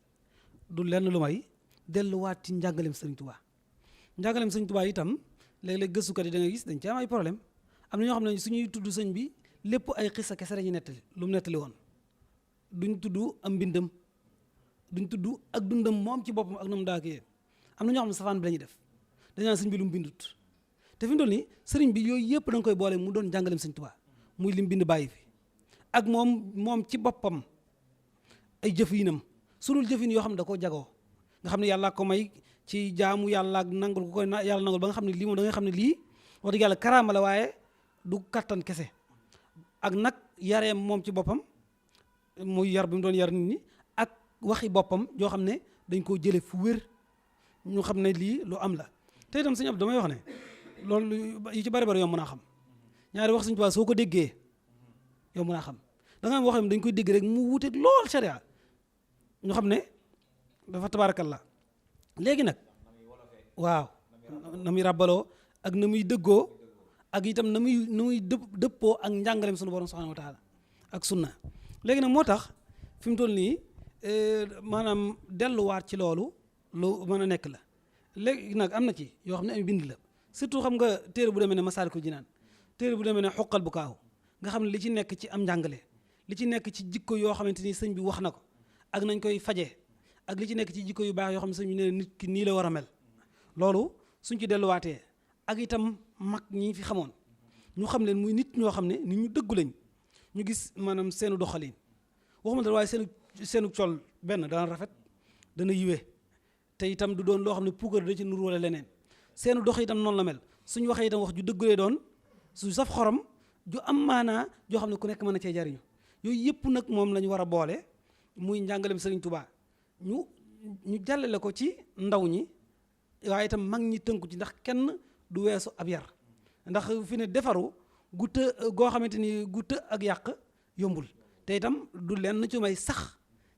S2: du lenn lu may delluwaat ci njàngaleem sëriñ Tuubaa njàngaleem sëriñ Tuubaa itam léeg-léeg gëstukat yi da nga gis dañ ci am ay problème am na ñoo xam ne suñuy tudd sëñ bi lépp ay xisa kese lañuy nettali lu mu nettali woon duñ tudd am mbindam duñ tudd ak dundam moom ci boppam ak na mu daa kiyee am na ñoo xam ne safaan bi la ñuy def dañ naan sëñ bi lu mu bindut te fi mu toll nii sëriñ bi yooyu yëpp da nga koy boole mu doon njàngaleem sëñ Tuubaa muy lim bind bàyyi fi ak moom ci boppam ay jëfinam sunul jëfin yoo xam ne da koo jagoo nga xam ne yàlla ko may ci jaamu yàlla ak nangul ko koy yàlla nangul ba nga xam ne lii moom da nga xam ne lii wax dëgg yàlla karaama la waaye du kattan kese ak nag yareem moom ci boppam muy yar bi mu doon yar nit ñi ak waxi boppam yoo xam ne dañ koo jële fu wér ñu xam ne lii lu am la te itam sëñ Abdou damay wax ne loolu yu ci bari bari yomb naa xam ñaari wax sëñ Tuubaa soo ko déggee yomb naa xam da nga am wax dañ koy dégg rek mu wuteeg lool sharia ñu xam ne dafa tabarakallah léegi nag waaw na muy ràbbaloo ak na muy dëggoo ak itam na muy dëppoo ak njàngaleem sunu borom subhanahu wa taala ak sunna léegi nag moo tax fi mu toll nii maanaam delluwaat ci loolu lu mën a nekk la léegi nag am na ci yoo xam ne ay bind la surtout xam nga téere bu demee ne Masaalikul Jinaan téere bu demee ne Xuqal Bukaaw nga xam ne li ci nekk ci am njàngale li ci nekk ci jikko yoo xamante ni sëñ bi wax na ko ak nañ koy faje ak li ci nekk ci jikko yu baax yoo xam ne sëñ bi ne nit ki nii la war a mel loolu suñ ci delluwaatee ak itam mag ñi fi xamoon ñu xam leen muy nit ñoo xam ne nit ñu dëggu lañ ñu gis maanaam seenu doxalin waxuma dara waaye seenu col benn dana rafet dana yiwee te itam du doon loo xam ne puukar da ci nur wala leneen seenu dox itam noonu la mel suñu waxee itam wax ju dëggulee doon su saf xorom ju am maanaa joo xam ne ku nekk mën na cee jariñu yooyu yëpp nag moom la ñu war a boole muy njàngaleem Sëriñ Tuubaa ñu jàllale ko ci ndaw ñi waaye itam mag ñi tënku ci ndax kenn du weesu ab yar ndax fi ne defaru gu të goo xamante ni gu të ak yàq yombul te itam du leen ci may sax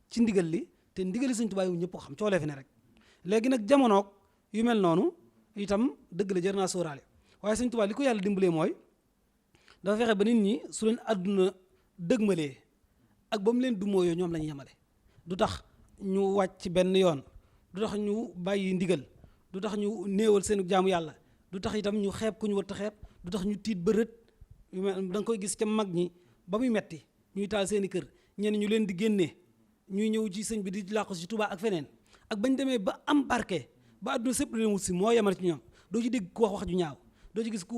S2: ci ndigal li te ndigali Sëriñ Tuubaa yu ñëpp ko xam coolee fi ne rek léegi nag jamonoog yu mel noonu itam dëgg la jar naa sóoraale waaye Sëriñ Tuubaa li ko yàlla dimbalee mooy dafa fexe ba nit ñi su leen àdduna dëgmalee ak ba mu leen du mooyoo ñoom la ñu yemale du tax ñu wàcc benn yoon du tax ñu bàyyi ndigal du tax ñu néewal seen jaamu yàlla du tax itam ñu xeeb ku ñu war a xeeb du tax ñu tiit bërët da nga koy gis ca mag ñi ba muy metti ñuy taal seeni kër ñenn ñu leen di génnee ñuy ñëw ci sëñ bi di làqu ci Tuubaa ak feneen ak bañ demee ba am barke ba àdduna sépp leen wut si moo yemal ci ñoom doo ci dégg ku wax ju ñaaw doo ci gis ku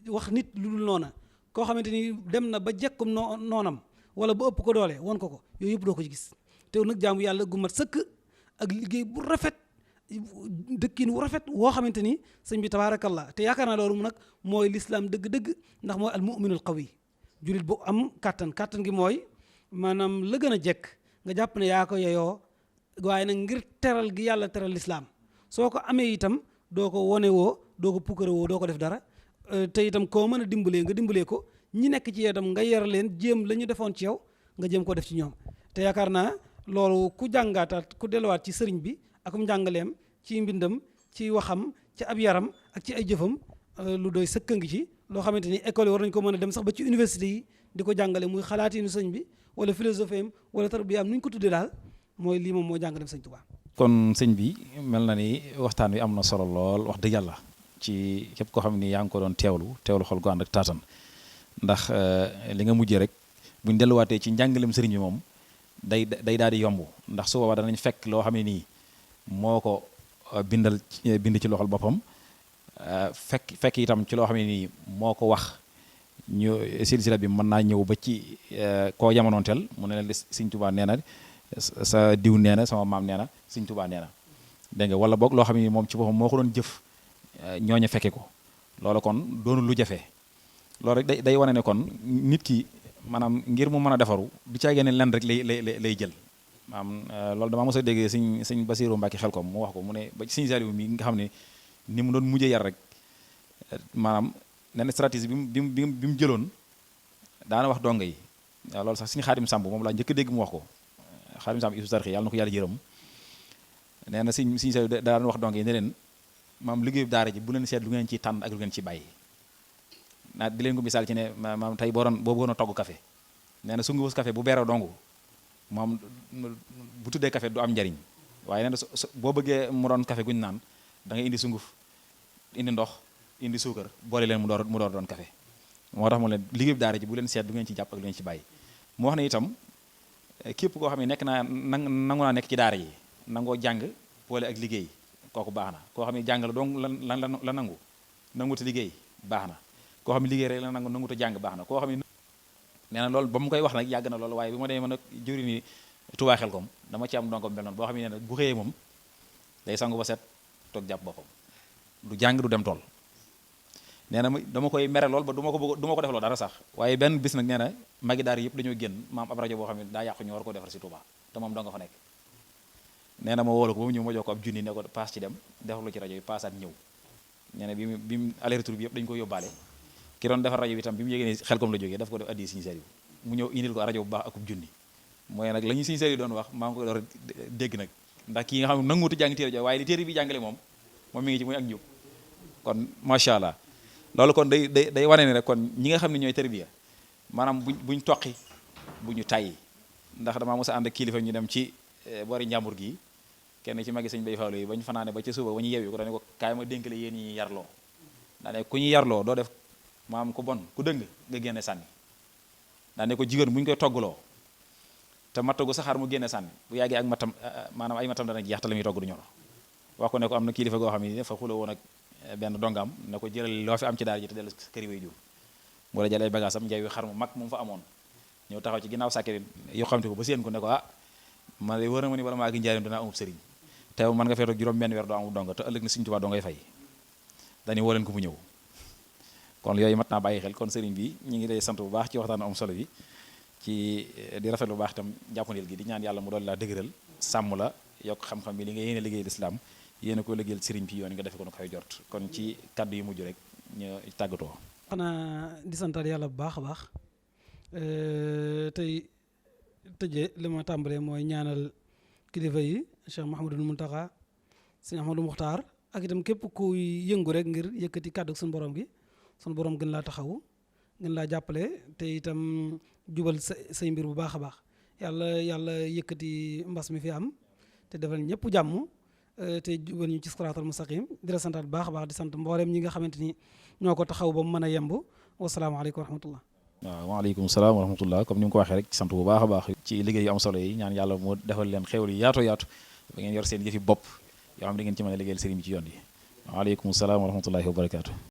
S2: wax nit lu dul noona koo xamante ni dem na ba jekkum noonam wala ba ëpp ko doole won ko yooyu yëpp doo ko ci gis te nag jaamu yàlla gu mat sëkk ak liggéey bu rafet dëkkin wu rafet woo xamante ni sëñ bi tabaarakallah te yaakaar naa loolu nag mooy lislaam dëgg-dëgg ndax mooy al mu'minul qawi julit bu am kattan gi mooy maanaam la gën a jekk nga jàpp ne yaa ko yeyoo waaye nag ngir teral gi yàlla teral lislaam soo ko amee itam doo ko wone woo doo ko pukkare woo doo ko def dara te itam koo mën a dimbalee nga dimbalee ko ñi nekk ci yow itam nga yar leen jéem la ñu defoon ci yow nga jéem ko def ci ñoom te yaakaar naa loolu ku jàngaataat ku delluwaat ci sëriñ bi akum njàngaleem ci mbindam ci waxam ci ab yaram ak ci ay jëfam lu doy sëkk ngi ci loo xamante ni école yi war nañu ko mën a dem sax ba ci université yi di ko jàngale muy xalaatinu sëñ bi wala philosophie am wala tarbiya am nu ñu ko tuddee daal mooy lii moom moo jàng dem sëñ Tuubaa.
S1: kon sëñ bi mel na ni waxtaan wi am na solo lool wax dëgg yàlla ci képp koo xam ni yaa ngi ko doon teewlu xol gu ànd ak taatan ndax li nga mujjee rek buñ delluwaatee ci njàngalem sëriñ bi moom day daal di yomb ndax su boobaa danañ fekk loo xam ne nii moo ko bind ci loxol boppam fekk itam ci loo xam ne nii moo ko wax ñu silsila bi mën naa ñëw ba ci koo jamonoonteel mu ne leen sëñ Tuubaa nee na sa diw nee na sama maam nee na sëñ Tuubaa nee na dégg nga wala boog loo xam ne nii moom ci boppam moo ko doon jëf ñooñu fekke ko loolu kon doonul lu jafe loolu rek day wane ne kon nit ki maanaam ngir mu mën a defaru du caa génne len rek lay jël maanaam loolu damaa mos a dégg sëñ Basiiru Mbàkke Xelkom mu wax ko mu ne ba sëñ Saaliw mi nga xam ne ni mu doon mujjee yar rek maanaam nee na stratégie bi mu jëloon daana wax donga yi waaw loolu sax suñu Xaadim Samb moom laa njëkk a dégg mu wax ko Xaadim Samb Hizbut Tarqiyyah yàlla na ko yàlla jërëm nee na sëñ Saaliw daan wax donga yi ne leen maam liggéeyu daara ji bu leen seet lu ngeen ciy tànn ak lu ngeen ci bàyyi naa di leen ko misaal ci ne maam tey boo bëggoon a togg café nee na su ngi wus café bu beeroo dongu moom bu tuddee café du am njariñ waaye nee na boo bëggee mu doon café guñ naan da ngay indi sunguf indi ndox indi suukar boole leen mu door doon café moo tax mu leen liggéey daara ji bu leen seet du ngeen ci jàpp ak lu ngeen ci bàyyi mu wax ne itam képp koo xam ne nekk naa nangu naa nekk ci daara yi nangoo jàng boole ak liggéey kooku baax na koo xam ne jàng la donc la nangu te liggéey baax na koo xam ne liggéey rek la nangu te jàng baax na koo xam ne nee na loolu ba mu koy wax nag yàgg na loolu waaye bi ma demee mën a juri ni Touba Xelkom dama ci am donko mel noonu boo xam ne nee na bu xëyee moom day sangu ba set toog jàpp boppam du jàng du dem tool nee na dama koy mere lool ba du ma ko def loo dara sax waaye benn bis nag nee na magi daara yëpp dañoo génn maam ab rajo boo xam ne daa yàqu ñu war ko defar si Touba te moom donga fa nekk nee na ma woolu ko ba mu ñëw ma jox ko ab junni ne ko paas ci dem defar lu ci rajo bi paasaat ñëw nee na bi mu aller retour bi yëpp dañu ko yóbbaale ki doon defar rajo bi itam bi mu yégée ne Xelkom la jógee daf ko def addi Sëriñ Saaliw mu ñëw indil ko rajo bu baax akub junni mooy nag la ñu Sëriñ Saaliw doon wax maa ngi ko door dégg nag ndax kii nga xam ne nanguutu jàng téere jo waaye li téere bi jàngale moom mi ngi ci muy ak njub kon macha allah loolu kon day wane ne rek kon ñi nga xam ne ñooy tarbiya maanaam buñ toqi bu ñu tàyyi ndax damaa mos a ànd ak kilifa ñu dem ci boori njàmbur gi kenn ci magi sëñ bay faalu yi ba ñu fanaane ba ca suba ba ñu yeewi ko daane ko kaay ma dénkale yéen ñi yarloo daane ku ñu yarloo doo def maam ku bon ku dëng nga génne sànni daane ko jigéen bu ñu koy toggaloo te matta gu saxaar mu génne sànni bu yàggee ak matam maanaam ay matam dana jeex te la muy togg du ñor wax ko ne ko am na kilifa goo xam ne dafa xuloo woon ak benn dongam ne ko jëlal loo fi am ci daara ji te dellu këri way jur mu la jël ay bagage am njaay wi xar mu mag mu fa amoon ñëw taxaw ci ginnaaw sàkkee yoo xamte ko ba séen ko ne ko ma de wër na ma ni bala maa gi njaarim danaa amub sëriñ te mën nga fee toog juróom benn weer doo amul donga te ëllëg na Sëriñ Tuubaa doo ngay fay dañu woo leen ko mu ñëw kon yooyu mat naa bàyyi xel kon sëriñ bi ñu ngi lay sant bu baax ci waxtaan am solo bi ci di rafet lu baax itam jàppandil gi di ñaan yàlla mu doon laa dëgëral sàmm la yokk xam-xam bi li nga yéene liggéey lislaam yéene ko liggéeyal sëriñ bi yoon nga defe ko nu koy jort kon ci kaddu yu mujj rek ñu tàggatoo
S2: xanaa di santaat yàlla bu baax a baax tey tëjee li ma tàmbalee mooy ñaanal kilifa yi Cheikh Mouhamadul Mountakha Sëñ Ahmadou Muxtaar ak itam képp kuy yëngu rek ngir yëkkati kàddu suñu borom gi suñu borom gën laa taxawu gën laa jàppale te itam jubal say mbir bu baax a baax yàlla yëkkati mbas mi fi am te defal ñëpp jàmm te jubal ñu ci siraatal mustaqim di la santaat bu baax a baax di sant mboolem ñi nga xamante ni ñoo ko taxaw ba mu mën a yemb wasalaamaaleykum wa rahmatullah
S1: waaw waaleykum salaam wa rahmatullah comme ni nga ko waxee rek ci sant bu baax a baax ci liggéey yu am solo yi ñaan yàlla moo defal leen xéwal yu yaatu ba ngeen yor seen yëfi bopp yoo xam ne da ngeen ci mën a liggéeyal sëriñ bi ci yoon yi waaleykum salaam wa rahmatullahi wa barakaatu